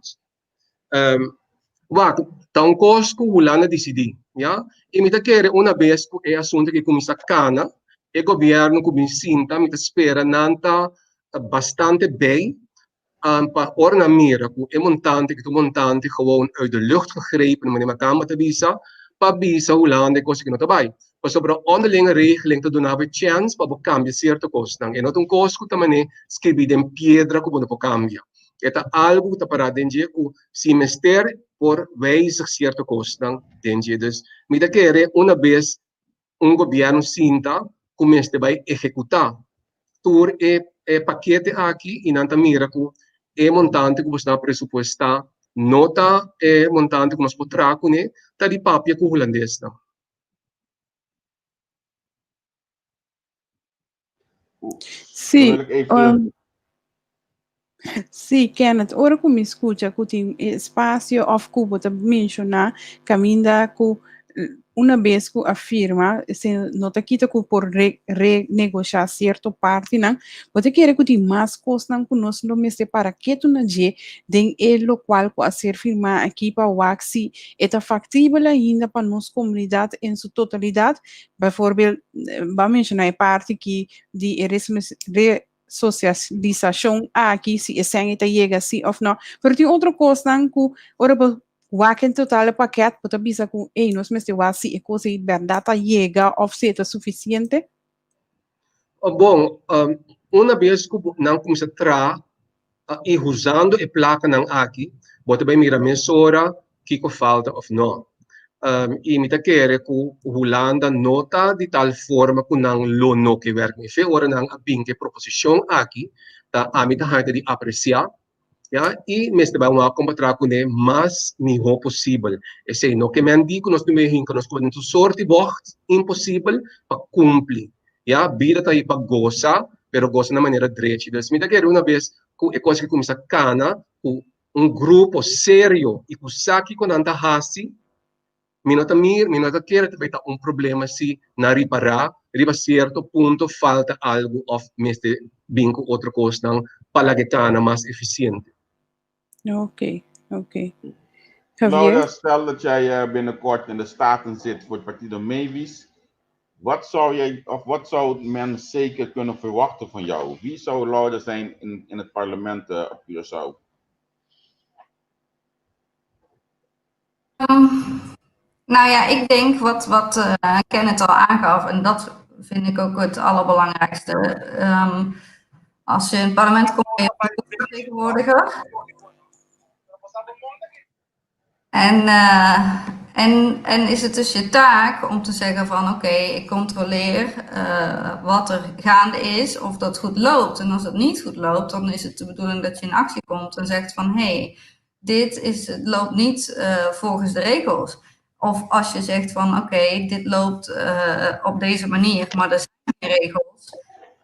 Wak, ta un cos cu Hulanda dicidi, ya, y mi ta kere una bes cu e asunto aki cuminsa cana, e gobierno cu bin sinta, mi ta spera nan ta bastante bij pa ora nan mira ku e montante ku ta un montante gewoon uit de lucht gegrepen, manera Makamba ta bisa, pa bisa Hulanda e kos aki no ta bai. Pasobra onderlinge regeling ta duna bo e chèns pa bo kambia sierto kosnan. E no ta un kos ku ta manera skibí den piedra ku bo no por kambia. E ta algu ku ta pará den dje ku si mester por wijzig sierto kosnan den dje. Dus mi ta kere una bes un gobièrnu sinta ku mester bai ehekutá tur e e pakete aki i nan ta mira ku e montante ku boso a presupuestá no ta e montante ku nos por traha kuné, ta di papia ku hulandesnan. Sí, um, sí, Kenneth, ora ku mi skucha ku tin espasio òf ku bo ta menshoná kaminda ku una bes ku a firma, se no ta kita ku por re, renegoshá sierto partinan, bo ta kere ku tin mas kosnan ku nos lo mester para ketu na dje den e lokual ku a ser firmá aki pa wak si e ta faktibel ainda pa nos komunidat en su totalidat. Bijvoorbeeld, ba menciona e parti ki di e resocialisacion aki, si e seng ta yega si of no. Pero tin otro cosnan cu ora bo wak en total e pakket, bo ta bisa cu, ey, nos mester wak si e cos ey berdad ta yega of si e ta suficiente. Bon, una bes cu nan cuminsa traha i usando e plakanan aki, bo ta bai mira mesora kiko falta òf no. I mi ta kere ku Hulanda no ta di tal forma ku nan lo no ke wèrk mi fe. Ora nan a bin ku e proposishon aki, ta ami ta haña ta di apresiá, ya, i mester bai wak kon pa traha kuné mas mihó posibel. Esei no ke men di ku nos tin hinka nos ku den tur sort di bògt imposibel pa kumpli. Ya, bida ta pa gosa, pero gosa na manera drechi. Dus mi ta kere una bes ku e kos ke kuminsá kana ku un grupo serio i ku sa kiko nan ta hasi, mi no ta mir, mi no ta kere ta bai ta un problema si nan ripará riba sierto punto falta algu òf mester bin ku otro kosnan pa laga e kana mas efisiente. Oké, oké. Laura, stel dat jij binnenkort in de Staten zit voor het Partido Mavis. Wat zou jij, of wat zou men zeker kunnen verwachten van jou? Wie zou Laura zijn in, in het parlement op Curaçao? Nou ja, ik denk wat, wat uh, Kenneth al aangaf, en dat vind ik ook het allerbelangrijkste. Um, als je in het parlement komt, ben je vertegenwoordiger. En, uh, en, en is het dus je taak om te zeggen van oké, okay, ik controleer uh, wat er gaande is, of dat goed loopt. En als het niet goed loopt, dan is het de bedoeling dat je in actie komt en zegt van hé, hey, dit is, het loopt niet uh, volgens de regels. Of als je zegt van oké, okay, dit loopt uh, op deze manier, maar er zijn geen regels.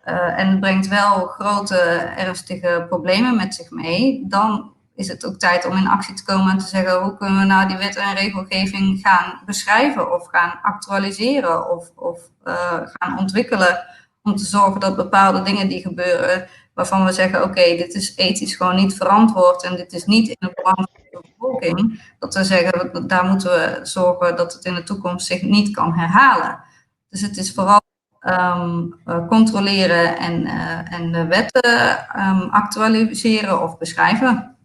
Uh, en het brengt wel grote, ernstige problemen met zich mee, dan is het ook tijd om in actie te komen en te zeggen hoe kunnen we nou die wet en regelgeving gaan beschrijven of gaan actualiseren of, of uh, gaan ontwikkelen om te zorgen dat bepaalde dingen die gebeuren waarvan we zeggen oké, okay, dit is ethisch gewoon niet verantwoord en dit is niet in het belang van de bevolking, dat we zeggen daar moeten we zorgen dat het in de toekomst zich niet kan herhalen. Dus het is vooral controleren en de wetten actualiseren of beschrijven.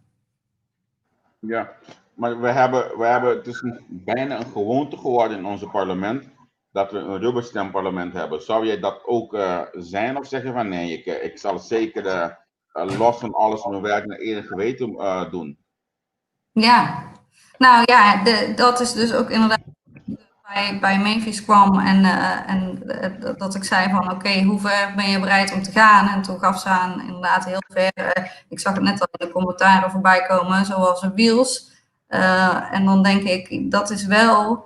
Ja, maar we hebben, het is bijna een gewoonte geworden in onze parlement dat we een rubberstamparlement hebben. Zou jij dat ook zijn of zeg je van nee, ik zal zeker los van alles mijn werk naar eer en geweten doen? Ja, nou ja, dat is dus ook inderdaad bij Mavis kwam en dat ik zei van oké, hoe ver ben je bereid om te gaan? En toen gaf ze aan inderdaad heel ver. Ik zag het net al in de commentaren voorbij komen, zoals een Wiels. En dan denk ik, dat is wel,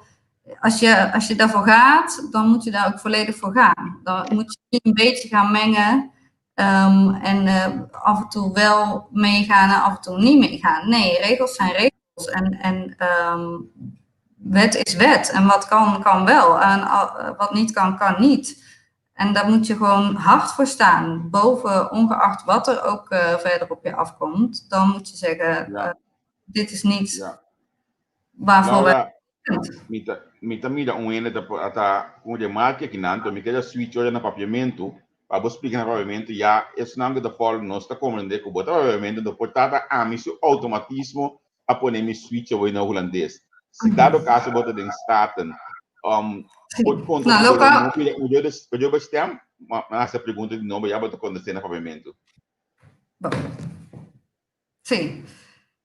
als je daarvoor gaat, dan moet je daar ook volledig voor gaan. Dan moet je niet een beetje gaan mengen en af en toe wel meegaan en af en toe niet meegaan. Nee, regels zijn regels en wet is wet. En wat kan, kan wel. En wat niet kan, kan niet. En daar moet je gewoon hard voor staan. Boven, ongeacht wat er ook verder op je afkomt. Dan moet je zeggen, dit is niet waarvoor Laura, mi ta mira un hende ta un remarke akinan, mi ke switch ora na papiamento, pa bo splika na papiamento, ya esnan ku follow nos ta komprondé ku bo ta papiamento, no por ta ami su outomatismo a pone mi switch away na hulandes. Si dado kaso bo ta den Staten, por konta Nou, lokaal. Un rubberstamp, ma e pregunta di nobo, ya bo ta kontestá na papiamento. Bon. Si.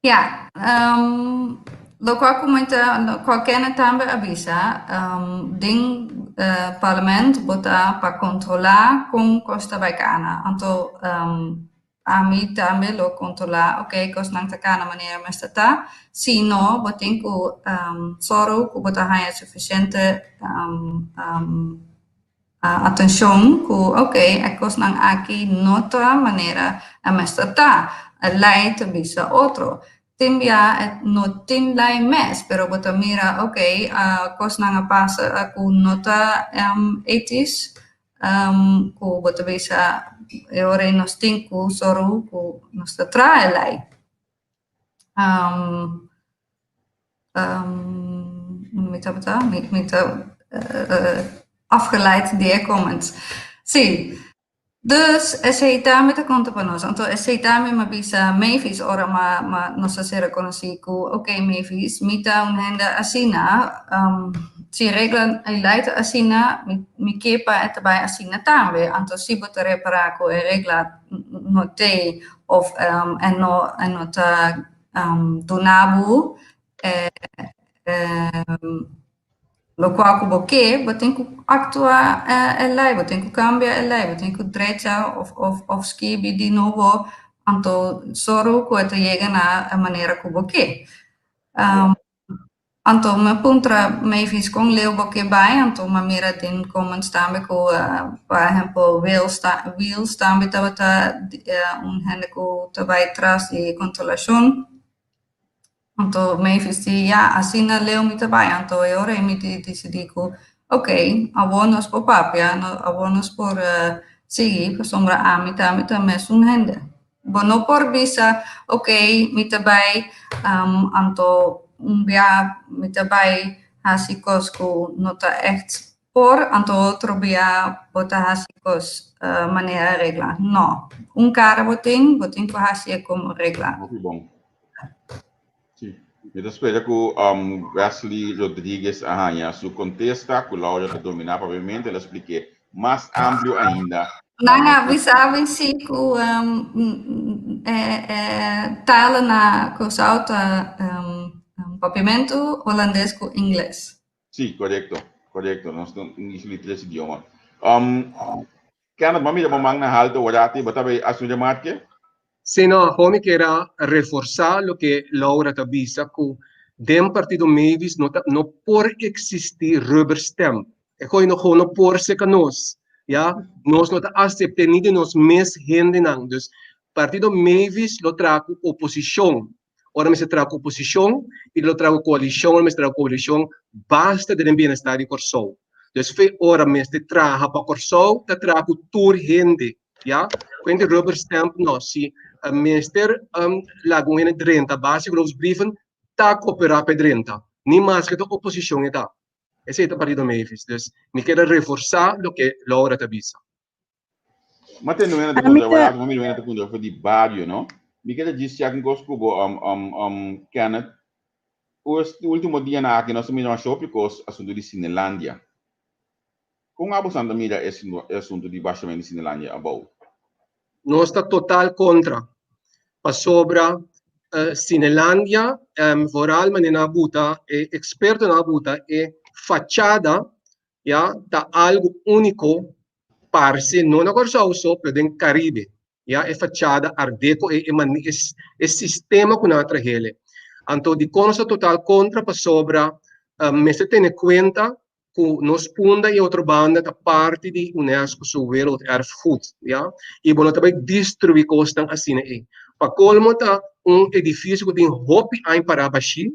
Ja, lokual komentá, kualke tambe a bisa, den parlamento bo ta pa kontrolá kon kos ta bai kana. Anto, ami tambe lo kontrolá, oké, kos nan ta kana manera mester ta. Si no, bo tin ku sòru ku bo ta haña sufisiente atenshon ku oké, e kosnan aki no ta manera e mester ta. E lei ta bisa otro. Tin bia no tin lei mes, pero bo ta mira, oké, kosnan a pasa ku no ta ethisch, ku bo ta bisa e ora nos tin ku sòru ku nos ta traha e lei. Mi ta afgeleid di e comments. Si. Dus esei tambe ta konta pa nos. Anto esei tambe m'a bisa Mavis ora ma nos a sera konosí ku oké, Mavis, mi ta un hende asina, si regla e lei ta asina, mi ke pa e ta bai asina tambe. Anto si bo ta repará ku e regla no t'ei òf e no ta duna bo lokual ku bo ke, bo tin ku aktua e lei, bo tin ku kambia e lei, bo tin ku drecha òf skirbi di nobo, anto sòru ku e ta yega na e manera ku bo ke. Anto m'a puntra Mavis kon leu bo ke bai, anto m'a mira den comments tambe ku, por ehèmpel, Wiels tambe tabata un hende ku ta bai tras di kontrolashon. Anto Mavis di, ja, asina leu mi ta bai, anto e ora mi disidí ku, oké, awor nos por papia, no, awor nos por sigui, pasobra ami tambe ta mesun hende. Bo no por bisa, oké, mi ta bai, anto un bia mi ta bai hasi kos ku no ta echt por, anto otro bia bo ta hasi kos manera regla. No, un kara bo tin ku hasi komo regla. Hopi bon. Si. Mi ta spera ku Wesley Rodriguez a haña su kontesta, ku Laura ta dominá papiamento, el a splik'é mas amplio ainda. Nan a bisa si ku talen na Kòrsou ta papiamento, hulandes ku ingles. Si, korekto. Nos tin tres idioma. Kenneth, m'a mira bo man na haltu, orati, bo ta hasi un remarke? Si, no, mi ke reforsá loke Laura ta bisa ku den partido Mavis no, no por eksistí rubber stamp. E kos no, no por serka nos. Ja? Nos no ta aseptá ni di nos mes hendenan. Dus partido Mavis lo traha oposishon. Ora mester traha oposishon i lo traha koalishon, ora mester traha koalishon, basta den bienestar di Kòrsou. Dus fe ora mester traha pa Kòrsou, ta traha tur hende. Ja? Kuente rubber stamp no, si mester laga un hende drenta base geloofsbrieven, ta kooperá pa drenta. Ni mas ku oposishon ta. Esei ta Partido Mavis. Dus mi kier a reforsá loke Laura ta bisa. Ma te nuena te puntra, wala mi nuena te puntra for di bario, no? Mi kier a djis check un kos ku bo, Kenneth. Último dianan aki nos a mira masha hopi kos asuntu di Cinelandia. Kon abo san ta mira e asuntu di bashament di Cinelandia abou? Nos ta total kontra, pasobra Cinelandia vooral manera nan a buta, e ekspertonan a buta e fachada ya ta algu úniko parse no na Kòrsou so pero den Karibe. Ya e fachada art deco e e sistema ku nan a trahele. Anto dikon nos ta total kontra pasobra mester tene kuenta ku nos Punda i otro banda ta parti di UNESCO su Werelderfgoed, ya, i bo no ta bai destruí kosnan asina ei. Pa kolmo ta un edifisio ku tin hopi aña pará bashí,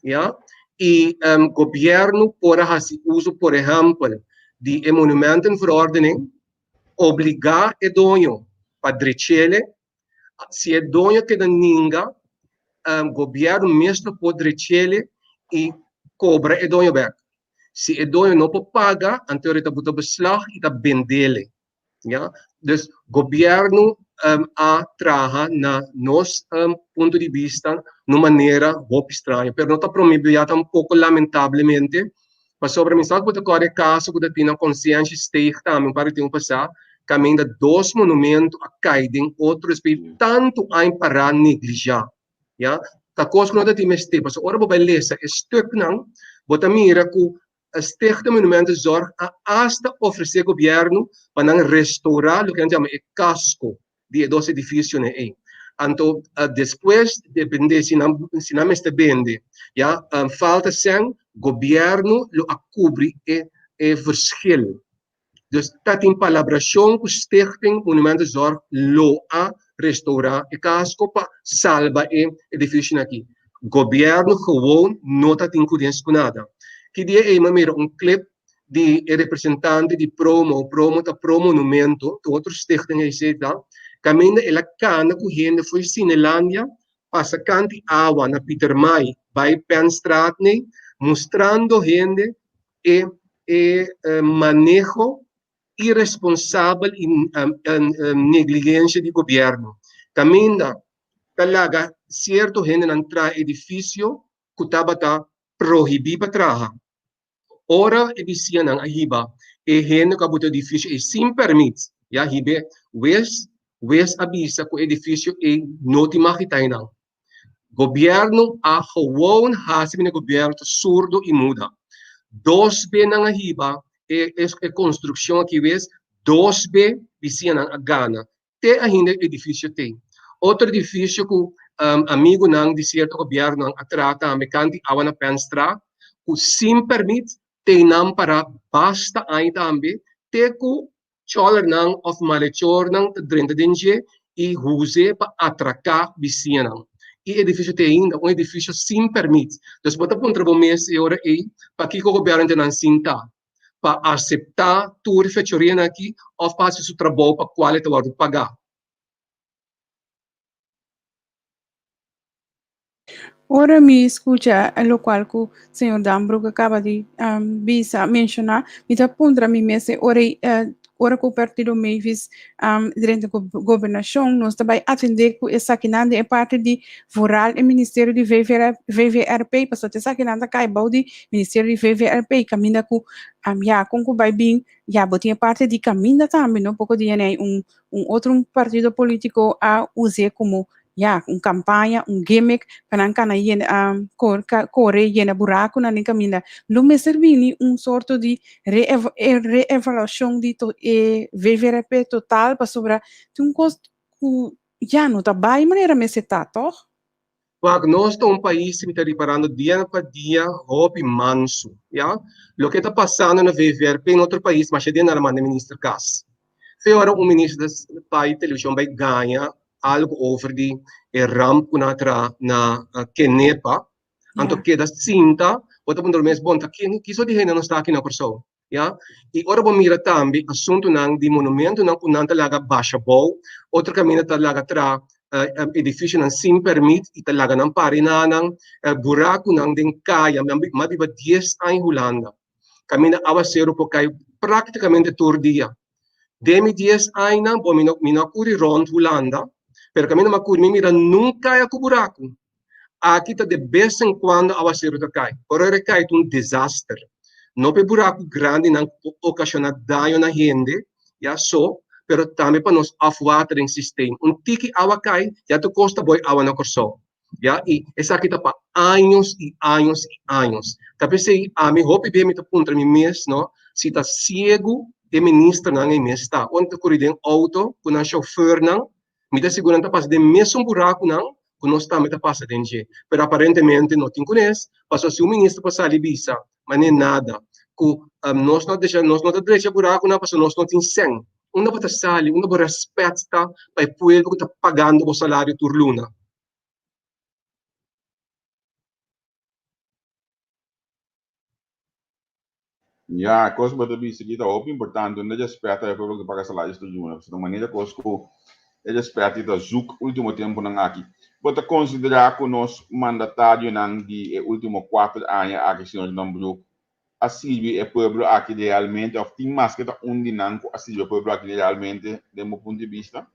ya, i gobièrnu por a hasi uso por ehèmpel di e Monumentenverordening, obligá e doño pa drech'ele, si e doño keda ninga, gobièrnu mes lo por drech'ele i kobra e doño bèk. Si e doño no por paga, anto e ta buta beslag i ta bend'ele. Ya. Dus gobièrnu a traha na nos punto di bista na un manera hopi straño, pero no ta promé bia tampoko lamentablemente Pasobra mi sa ku bo ta kòrda e kaso ku ta tin na Konsienshi Steeg tambe un par di tempu pasá, kaminda dos monumentu a kai den otro despues di tantu aña pará neglishá. Ya, ta kos ku no ta tin mester, pasobra ora bo bai lesa e stuknan, bo ta mira ku Stichting Monumentenzorg a asta ofresé gobièrnu pa nan restourá loke nan yama e kasko di e dos edifisionan ei. Anto despues depende si nan si nan mester bende ya falta sèn gobièrnu lo a kubri e e verschil. Dus ta tin palabrashon ku Stichting Monumentenzorg lo a restourá e kasko pa salba e edifisionan aki. Gobièrnu gewoon no ta tin kunes ku nada. Ki dia ei mi a mira un clip di e representante di Promo, Promo ta Pro Monumento, ta otro stichting ei seta, kaminda el a kana ku hende fo'i Cinelandia pasa kanti awa na Pietermaai bai Penstraat nei, mustrando hende e e maneho iresponsabel i negligensia di gobièrnu, kaminda ta laga sierto hendenan traha edifisio ku tabata prohibí pa traha. Ora e bisianan a hiba e hende ku a buta edifisio ei sin pèrmit, ya hib'é wes, wes a bisa ku e edifisio ei no tin mag di ta einan. Gobièrnu a gewoon hasi mene gobièrnu ta surdo i muda. Dos be nan a hiba e e konstrukshon aki wes, dos be bisianan a gana. Te ainda e edifisio t'ei. Otro edifisio ku amigunan di sierto gobièrnunan a traha tambe kanti awa na Penstraat, ku sin pèrmit t'einan pará basta aña tambe te ku chòlernan òf malechornan ta drenta den dje i huz'é pa atraká bisiñanan. E edifisio t'ei ainda un edifisio sin pèrmit. Dus bo ta puntra bo mes e ora ei pakiko gobièrnu ta nan sinta. pa aseptá tur e fechorianan aki òf pa hasi su trabou pa kual e ta wòrdu pagá. Ora mi skucha lokual ku señor Dambroek a kaba di bisa, menshoná, mi ta puntra mi mes e ora ei ora ku partido Mavis drenta gobernashon nos ta bai atendé ku esakinan den e parti di vooral e ministerio di VVRP pasobra ta esakinan ta kai bou di ministerio di VVRP kaminda ku ya kon ku bai bin ya bo tin e parti di kaminda tambe no poko dia nei un un otro partido politico a us'é komo ya un kampaña un gimmick pa nan kana yena kore yena burakunan den kaminda lo mester bini un sorto di reevaluashon di e VVRP total pasobra tin un kos ku ya no ta bai manera mester ta tòg? Wak, nos ta un pais mi ta riparando dia pa dia hopi mansu, ya. Loke ta pasando na VVRP en otro pais masha dia nan a manda minister kas. Fe ora un minister ta bai televishon bai gaña algu over di e ramp ku nan a traha na Kenepa, anto keda sinta, bo ta puntra bo mes, bon ta kiso di hende nos ta aki na Kòrsou? Ya, i ora bo mira tambe asuntunan di monumentonan ku nan ta laga basha bou, otro kaminda ta laga traha edifisionan sin pèrmit i ta laga nan pari na nan, burakunan den kaya, mi a biba dies aña Hulanda. Kaminda awaseru por kai práktikamente tur dia. Den mi dies añanan, bo mi no mi no a kuri rònt Hulanda, pero kaminda mi a kuri mi mira nunka kaya ku buraku. Aki ta de bes en kuando awaseru ta kai. Ora e kai ta un desaster. No pa e buraku grandinan ku por okashoná daño na hende, ya so, pero tambe pa nos afwatering systeem. Un tiki awa kai, ya ta kosta bo e awa na Kòrsou. Ya, i esaki ta pa años i años i años. Ta p'esei ami hopi bia mi ta puntra mi mes, no, si ta siegu e ministernan ei mes ta. Ora nan ta kuri den outo ku nan shofèrnan, mi ta sigur nan ta pasa den mesun burakunan ku nos tambe ta pasa den dje. Pero aparentemente no tin kunes, pasobra si un minister por sali bisa, manera nada, ku nos no a nos no ta drecha burakunan pasobra nos no tin sèn. Unda bo ta sali, unda bo rèspèt ta pa e pueblo ku ta pagando bo salario tur luna? Ya, kos bo ta bisa aki ta hopi importante. Unda rèspèt ta e pueblo ku ta paga salario tur luna? Pasobra ta manera kos ku e rèspèt ta zoek ultimo tempunan aki. Bo ta konsiderá ku nos mandatarionan di e ultimo kuater aña aki, señor Dambroek, a sirbi e pueblo aki realmente of tin maske ta un di nan ku a sirbi e pueblo aki realmente den bo punto di bista?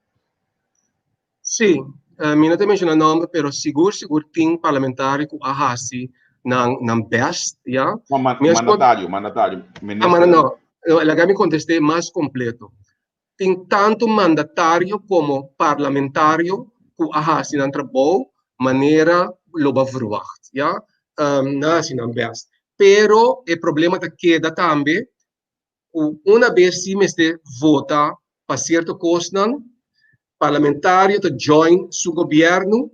Sí, mi no ta menshoná nòmber pero sigur sigur tin parlamentario ku a hasi nan nan bèst, ya. No, mandatario, mandatario, minister. No, laga mi kontest'é mas kompleto. Tin tantu mandatario komo parlamentario ku a hasi nan trabou manera lo bo a verwagt, ya. Nan a hasi nan bèst. Pero e problema ta keda tambe ku una bes si mester vota pa sierto kosnan, parlamentario ta join su gobièrnu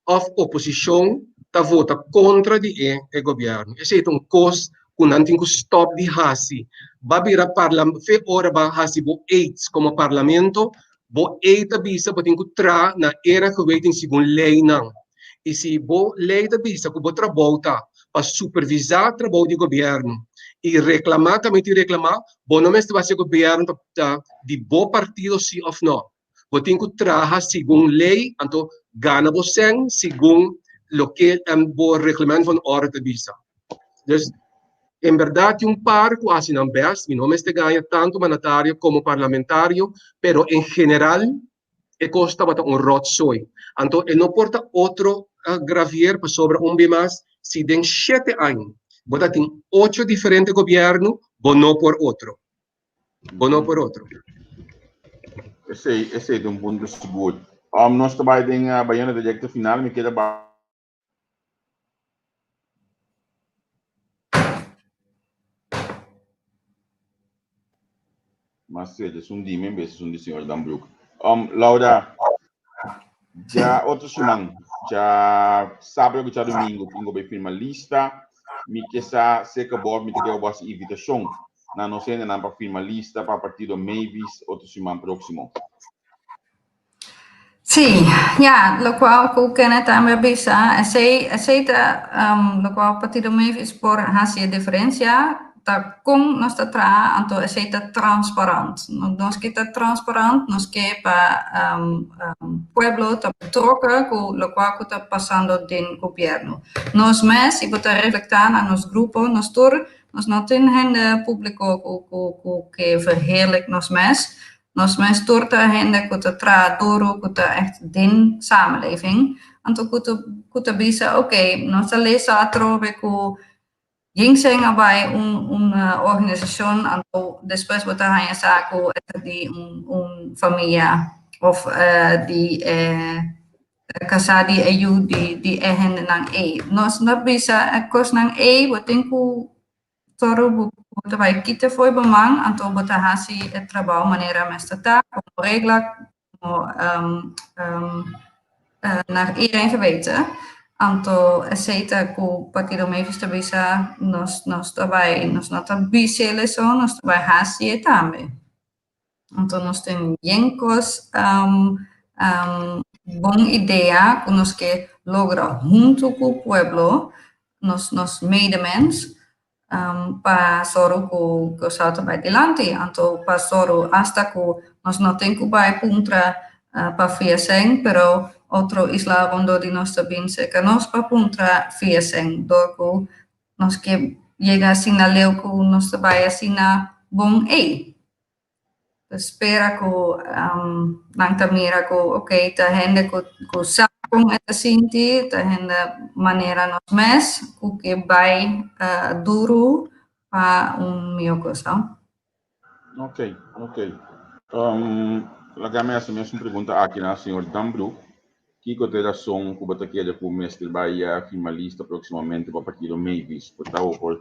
òf oposishon ta vota kontra di e e gobièrnu. Esei ta un kos ku nan tin ku stòp di hasi. Ba bira parla fe ora ba hasi bo eits komo parlamento, bo ei ta bisa bo tin ku traha na era geweten segun leinan. I si bo lei ta bisa ku bo trabou ta pa supervisá trabou di gobièrnu i reklamá tambe tin reklamá, bo no mester wak si e gobièrnu ta di bo partido si òf nò. Bo tin ku traha segun lei, anto gana bo sèn segun loke bo reglement van orde ta bisa. Dus, en bèrdat tin un par ku hasi nan bèst, mi no mester gaña tantu mandatario komo parlamentario, pero en general e kos tabata un ròtzooi. Anto e no por ta otro gravier pasobra un bia mas si den shete aña bo ta tin ocho diferente gobièrnu, bo no por otro. Bo no por otro. Esei, esei ta un punto sigur. Um, nos ta bai den uh, bayendo de recta final, mi keda ba Mas serio, es un dime en vez es un di señor Dambroek. Um, Laura, ya otro siman, ya sábado ku ya domingo, tingo bij firma lista. Mi ke sa seka bo, mi te ke bo hasi invitacion na nos hendenan pa firma lista pa partido Mavis otro siman próximo. Sí, ja, locual cu Kenneth tambe a bisa, esey, esey ta um, locual Partido Mavis por haci e diferencia, ta con nos ta traha, anto esey ta transparant. Nos ke ta transparant, nos ke pa um, um, pueblo ta betrokken cu locual cu ta pasando den gobierno. Nos mes, y bo ta reflecta na nos grupo, nos tur, nos no tin hende publico cu, cu, cu ke verheerlijk nos mes, Nos mes tur ta hende ku ta traha duru, ku ta ègt den samenleving. Anto ku ta ku ta bisa, oké, nos ta lesa atrobe ku Ginseng a bai un un organisashon, anto despues bo ta haña sa ku e ta di un un famia òf di e kasá di e yu di di e hendenan ei. Nos no bisa e kosnan ei, bo tin ku Toro bo ta bai kita fo'i bo man, anto bo ta hasi e trabou manera mester ta, komo regla, komo naar iedereen geweten. Anto esei ta ku Partido Mavis ta bisa, nos nos ta bai, nos no ta bis'el eso, nos ta bai hasi e tambe. Anto nos tin yen kos bon idea ku nos ke logra huntu ku pueblo, nos nos medemens, pa soru ku Kòrsou ta bai dilanti. Anto pa soru asta ku nos no tin ku bai puntra pa fia sèn, pero otro isla rondó di nos ta bin serka nos pa puntra fia sèn, dor ku nos ke. yega asina leu ku nos ta bai asina bon ei. Ta spera ku nan ta mira ku oké ta hende ku ku sa kon e ta sinti, ta hende manera nos mes ku ke bai duru pa un mihó Kòrsou. Ok, ok. Laga mi hasi mes un pregunta aki na señor Dambroek. Kiko ta e rason ku bo ta kere ku mester bai firma lista próksimamente pa partido Mavis? Por ta bo por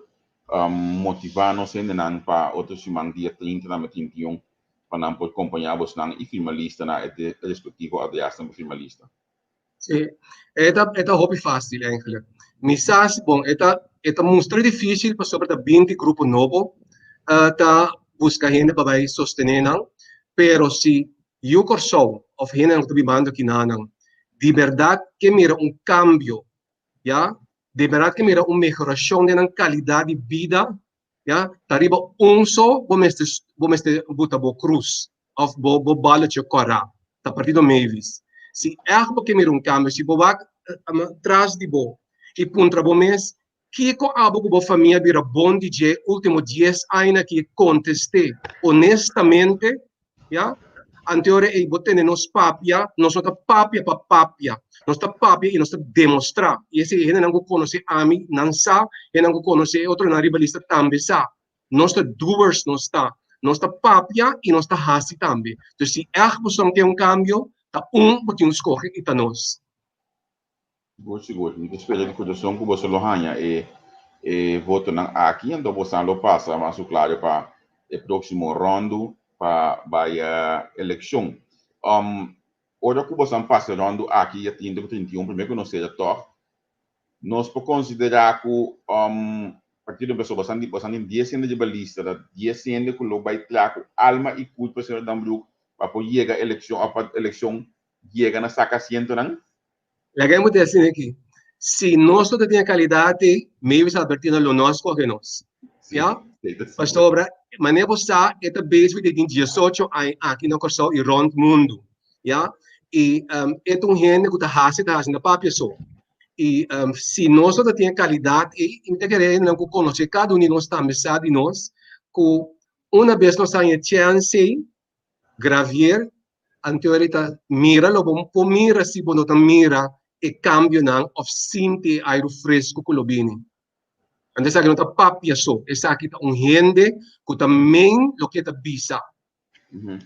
motivá nos hendenan pa otro siman dia 30 na 31 pa nan por kompañá bosnan i firma lista na e respektivo adresnan pa firma lista. Sí, e ta, e ta hopi fácil eigenlijk. Mi sa si, bon, e ta, e ta mustra difícil pasobra ta binti grupo nobo uh, ta busca hende pa bai sostené nan, pero si yu Kòrsou of hendenan ku ta bibando kinanan di bèrdat ke mira un kambio, ya, di bèrdat ke mira un mehorashon den nan kalidat di bida, ya, ta riba un so bo mester, bo mester buta bo krus of bo bo balotje kòrá, ta Partido Mavis. Si ègt bo ke mira un kambio, si bo wak tras di bo i puntra bo mes, kiko abo ku bo famia bira bon di dje último dies aña aki, kontest'é honestamente, ya, anto e ora ei bo tene nos papia, nos no ta papia pa papia, nos ta papia i nos ta demostrá. I esei e hendenan ku konosé ami, nan sa, hendenan ku konosé e otronan riba lista tambe sa. Nos ta doers nos ta. Nos ta papia i nos ta hasi tambe. Dus si ègt boso ke un kambio, ta un bo tin un skohe i ta nos. Sigur, sigur. Mi ta spera di kurason ku boso lo haña e e votonan aki, anto bosan lo pasa mas ku klaru pa e próksimo ròndu pa bai elekshon. Ora ku bosan pasa e ròndu aki ya 30 ku 31 promé ku nos sera tòg, Nos por konsiderá ku partido empezó bosan di bosan tin dies hende riba lista, ta dies hende ku lo bai traha ku alma i kurpa señor Dambroek pa por yega elekshon òf pa elekshon yega na saka asientonan? Laga mi ta asina aki, si nos no ta tin e kalidat ei, Mavis Albertina lo no a skohe nos. Ya? Pasobra manera bo sa e ta bezig di tin diesocho aña aki na Kòrsou i rònt mundu. Ya? I e ta un hende ku ta hasi ta hasi no ta papia so. I si nos no ta tin e kalidat ei, mi ta kere hendenan ku konosé kada un di nos tambe sa di nos ku una bes nos haña e chèns ei, Gravier, anto ora ta mira lo bo por mira si bo no ta mira e kambionan òf sinti e airu fresku ku lo bini. Anto esaki no ta papia so, esaki ta un hende ku ta men loke e ta bisa. Mi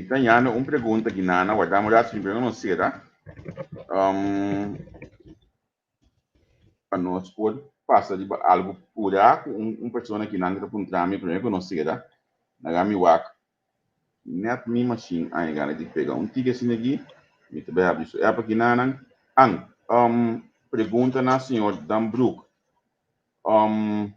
ta yanda un pregunta aki Nana, warda un rato, primero nos cera. Um, pa nos por pasa riba algo pura ku un, un persona ki nan ta puntra mi primero ku nos cera. Naga mi wak net mi machine a gana di pega un tiki asina aki. Mi ta bai abri su app aki nanan. An, um, pregunta na señor Dambroek. Um,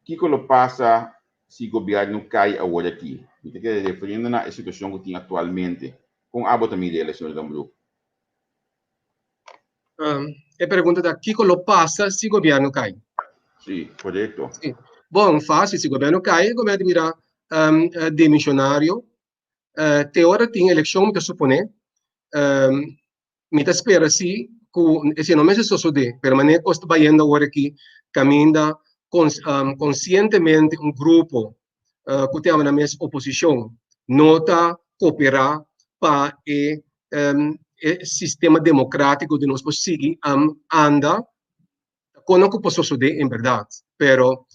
Kiko lo pasa si gobièrnu kai awor aki? Mi ta kere referiendo na e situashon ku tin aktualmente. Kon abo ta mira el, señor Dambroek? E pregunta ta kiko lo pasa si gobièrnu kai? Si, korekto. Si. Bon, fásil. Si gobièrnu kai, gobièrnu ta bira demishonario. Te ora tin elekshon, mi ta suponé. Mi ta spera si ku esei no mester sosodé, pero manera kos ta bayendo awor aki kaminda konsientemente un grupo ku ta yama nan mes oposishon no ta koperá pa e e sistema demokratiko di nos por sigui anda, ta kono ku por sosodé en bèrdat, pero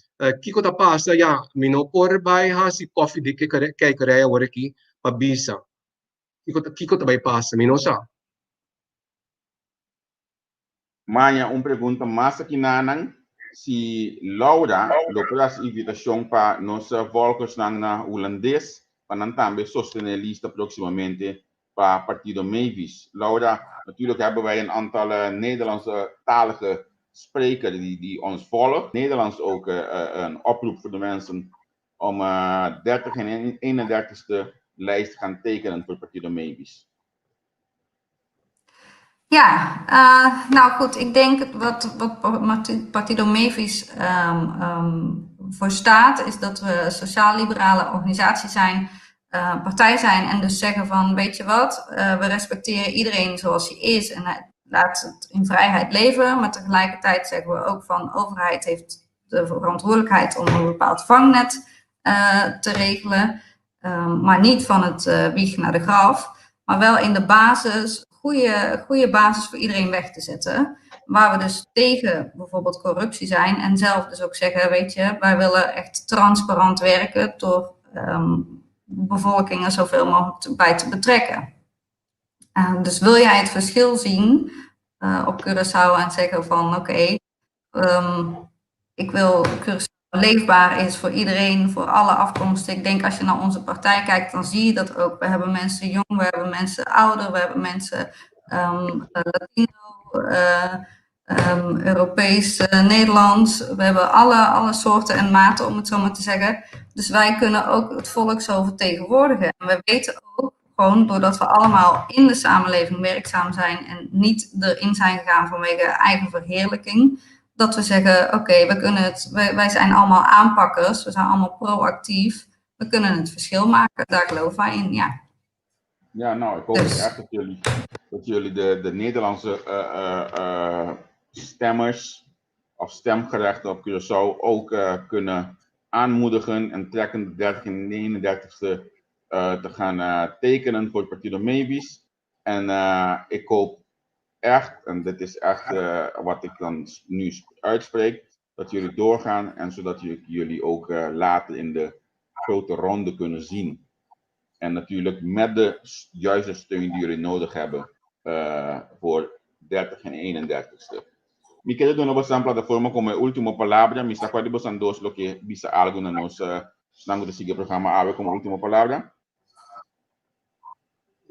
kiko ta pasa ya mi no por bai hasi kòfi di keikerei awor aki pa bisa. Kiko ta kiko ta bai pasa? Mi no sa. Maña un pregunta mas aki nanan si Laura lo por hasi invitacion pa nos volgersnan na Hulandes pa nan tambe sostene lista proximamente pa partido Mavis. Laura, natuurlijk hebben wij een aantal Nederlandse talige spreker die, die ons volgt. Nederlands ook een oproep voor de mensen om 30 en 31ste lijst te gaan tekenen voor Partido Mavis. Ja, nou goed, ik denk wat, wat Partido Mavis voor staat, is dat we een sociaal-liberale organisatie zijn, partij zijn en dus zeggen van, weet je wat, we respecteren iedereen zoals hij is en Laat het in vrijheid leven, maar tegelijkertijd zeggen we ook van overheid heeft de verantwoordelijkheid om een bepaald vangnet te regelen. Maar niet van het wieg naar de graf, maar wel in de basis, goede, goede basis voor iedereen weg te zetten. Waar we dus tegen bijvoorbeeld corruptie zijn en zelf dus ook zeggen, weet je, wij willen echt transparant werken door bevolkingen zoveel mogelijk bij te betrekken. Dus wil jij het verschil zien op Curaçao en zeggen van oké, ik wil Curaçao leefbaar is voor iedereen, voor alle afkomsten. Ik denk als je naar onze partij kijkt, dan zie je dat ook. We hebben mensen jong, we hebben mensen ouder, we hebben mensen Latino, Europees, Nederlands. We hebben alle soorten en maten, om het zo maar te zeggen. Dus wij kunnen ook het volk zo vertegenwoordigen. En we weten ook gewoon, doordat we allemaal in de samenleving werkzaam zijn en niet erin zijn gegaan vanwege eigen verheerlijking, dat we zeggen, oké, we kunnen het, wij zijn allemaal aanpakkers, we zijn allemaal proactief, we kunnen het verschil maken, daar geloven wij in, ja. Ja, nou, ik hoop dus echt dat jullie de Nederlandse stemmers of stemgerechtigden op Curaçao ook kunnen aanmoedigen en trekken de 30 en 31ste te gaan tekenen voor het Partido Mavis. En ik hoop echt, en dit is echt wat ik dan nu uitspreek, dat jullie doorgaan en zodat jullie ook later in de grote ronde kunnen zien. En natuurlijk met de juiste steun die jullie nodig hebben voor 30 en 31ste. Mi ke duna boso plataforma komo último palabra. Mi sa kua di boso dos lo ke bisa algu na nos esnan ku sigui programa awe komo último palabra.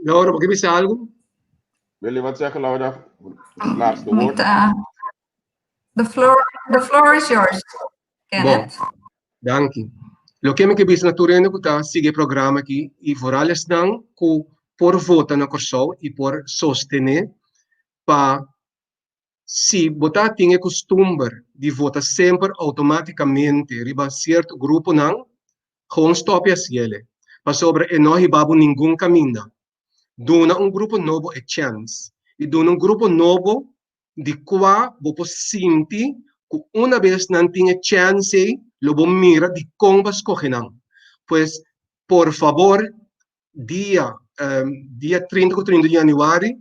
Laura, bo ke bisa algu? Wil je wat zeggen, Laura? Het laatste woord. The floor is yours, Kenneth. Bon, danki. Loke mi ke bisa na tur hende ku ta sigui e programa aki i vooral esnan ku por vota na Kòrsou i por sostené pa si bo ta tin e kustumber di vota semper outomátikamente riba sierto gruponan, gewoon stòp e hasié. Pasobra e no hiba bo ningun kaminda. Duna un grupo nobo e chèns. I duna un grupo nobo di kua bo por sinti ku una bes nan tin e chèns ei, lo bo mira dikon bo a skohe nan. Pues, por fabor, dia 30 ku 31 di yanüari,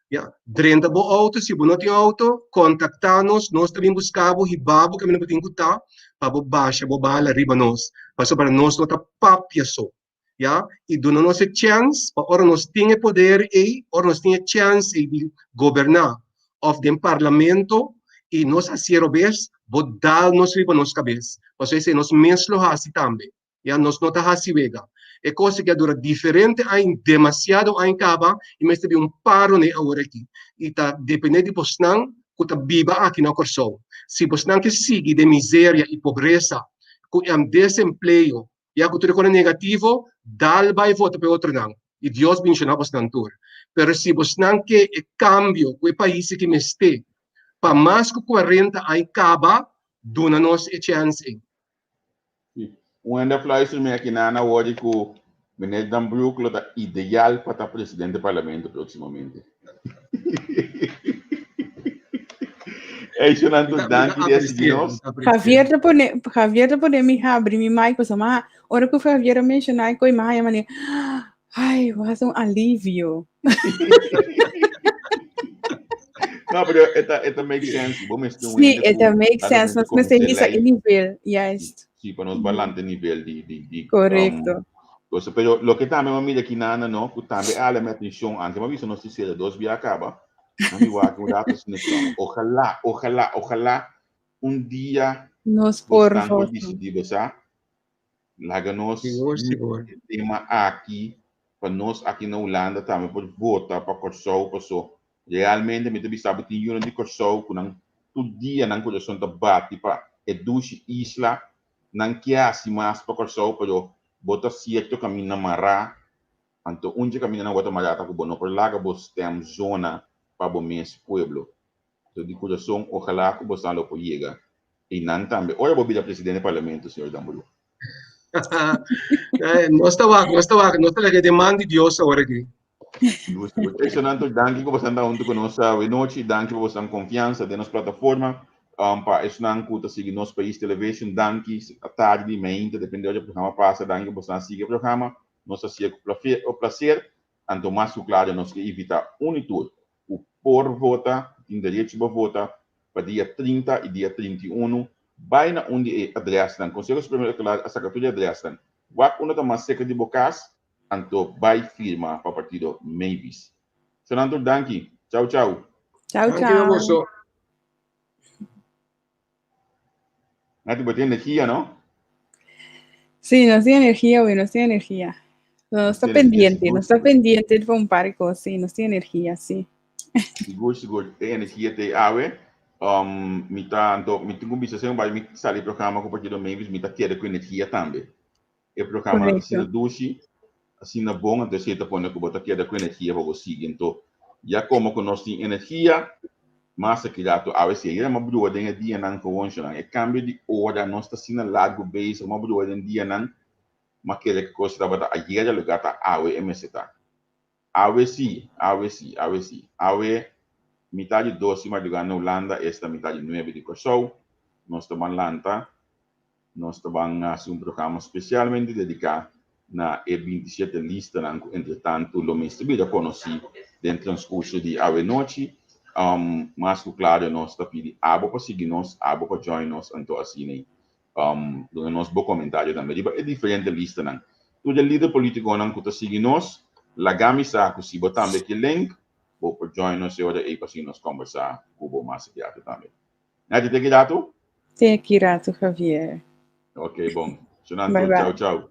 ya, drenta bo outo, si bo no tin outo, kontaktá nos, nos ta bin buska bo, hiba bo kaminda bo tin ku ta, pa bo basha bo bala riba nos. Pasobra nos no ta papia so. Ya, i duna nos e chèns pa ora nos tin e poder ei, ora nos tin e chèns ei di goberná òf den parlamento i nos hasié robes, bo dal nos riba nos kabes. Pasobra esei nos mes lo hasi tambe. Ya, nos no ta hasi wega. E kos aki a dura diferente aña, demasiado aña kaba i mester bin un paro n'e awor aki. I ta dependé di bosnan ku ta biba aki na Kòrsou. Si bosnan ke sigui den miseria i pobresa ku desempleo, ya ku tur e kosnan negativo, dal bai vota pa e otronan i Dios benshoná bosnan tur. Pero si bosnan ke e kambio ku e pais aki mester pa mas ku 40 aña kaba, duna nos e chèns ei. Un hende a fluister mi aki nan a wòrdu ku meneer Dambruck lo ta ideal pa ta presidente di parlamento próksimamente. Ey, Shonanto, danki di a sigui nos. Javier ta pone, Javier ta pone mi habri mi mic pasobra ma ora ku Javier a menshoná e koi mi haña manera, ai, was un alivio. No, pero e ta make sense. Bo mester un Sí, hende e ta ku make sense. Nos mester konosé hisa e lei. nivel, juist. Sí, pa nos balante nivel di Korekto. Cosa, pero loke tambe m'a mira aki nana no, ku tambe a hala mi atenshon, anke m'a bisa nos di sera dos bia kaba, m'a mi wak un rato asina strong. Ojalá, ojalá, ojalá un dia Nos por bosnan por vota. disidí bo sa, laga nos Sigur, sigur. e tema aki pa nos aki na Hulanda tambe por vota pa Kòrsou paso realmente mi ta bisa bo tin yunan di Kòrsou ku nan tur dia nan kurason ta bati pa e dushi isla, nan ke hasi mas pa Kòrsou pero bo ta sierto kaminda mará, anto un dje kamindanan bo ta mará ta ku bo no por laga bo stem zona pa bo mes pueblo. Anto di kurason ojalá ku bosan lo por yega einan tambe ora bo bira presidente di parlamento señor Damburu. Nos ta wak, nos ta wak, nos ta laga den man di Dios awor aki. Sigur, sigur. Excelente, danki ku boso ta huntu ku nos awe nochi. Danki pa boso konfiansa den nos plataforma. Pa esnan ku ta sigui Nos Pais Television, danki. Atardi, meinta, depende ora e programa pasa, danki ku boso a sigui e programa. Nos a sigue ku placer. Anto mas ku klaro nos ke invitá un i tur ku por vota, tin derecho pa vota, pa dia 30 i dia 31 bai na un di e adrèsnan. Konseho Supremo Elektoral a saka tur e adrèsnan. Wak unda ta mas serka di bo kas, anto bai firma pa partido Mavis. Sanan tur danki. Chau chau. Chau Danki na chau. boso. Nati, bo tin energia, no? Sí, nos tin energia, güey, nos tin energia. Nos ta Nos tin energia, pendiente, sigur, nos ta sigur. pendiente pa un par di kos, sí, nos tin energia, sí. Sigur, sigur. E energia te awe. Mi ta, anto, mi tin ku bisa sey un bai mi sali programa ku Partido Mavis, mi ta keda ku energia tambe. E programa ta asina dushi, asina bon, anto esei ta pone ku bo ta keda ku energia pa bo sigui. Anto, ya komo ku nos tin energia, mas aki ratu awe si ayera m'a brua den e dianan kowonshonan. E kambio di ora, nos ta asina largu bezig, m'a brua den dianan, m'a kere ku kos tabata ayera lugar ta awe e mester ta. Awe si, awe si, awe si. Awe mitad di dos di madrugá na Hulanda, esta mitad di nuebe di Kòrsou, nos ta ban lanta, nos ta ban hasi un programa spesialmente dediká na e 27 listanan ku entretantu lo mester bira konosí den transkurso di awe nochi. Mas ku klaro nos ta pidi abo pa sigui nos, abo pa join nos, anto asina Duna nos bo komentario tambe riba e diferente listanan. Tur e lider politikonan ku ta sigui nos, laga mi sa ku si bo tambe ke link, bo por join nos e ora ei pa sigui nos kombersá ku bo mas rato tambe. Nati, te ki ratu? Te ki ratu, Javier. Ok, bon. Shunan Bye tur. bye. Chau, chau.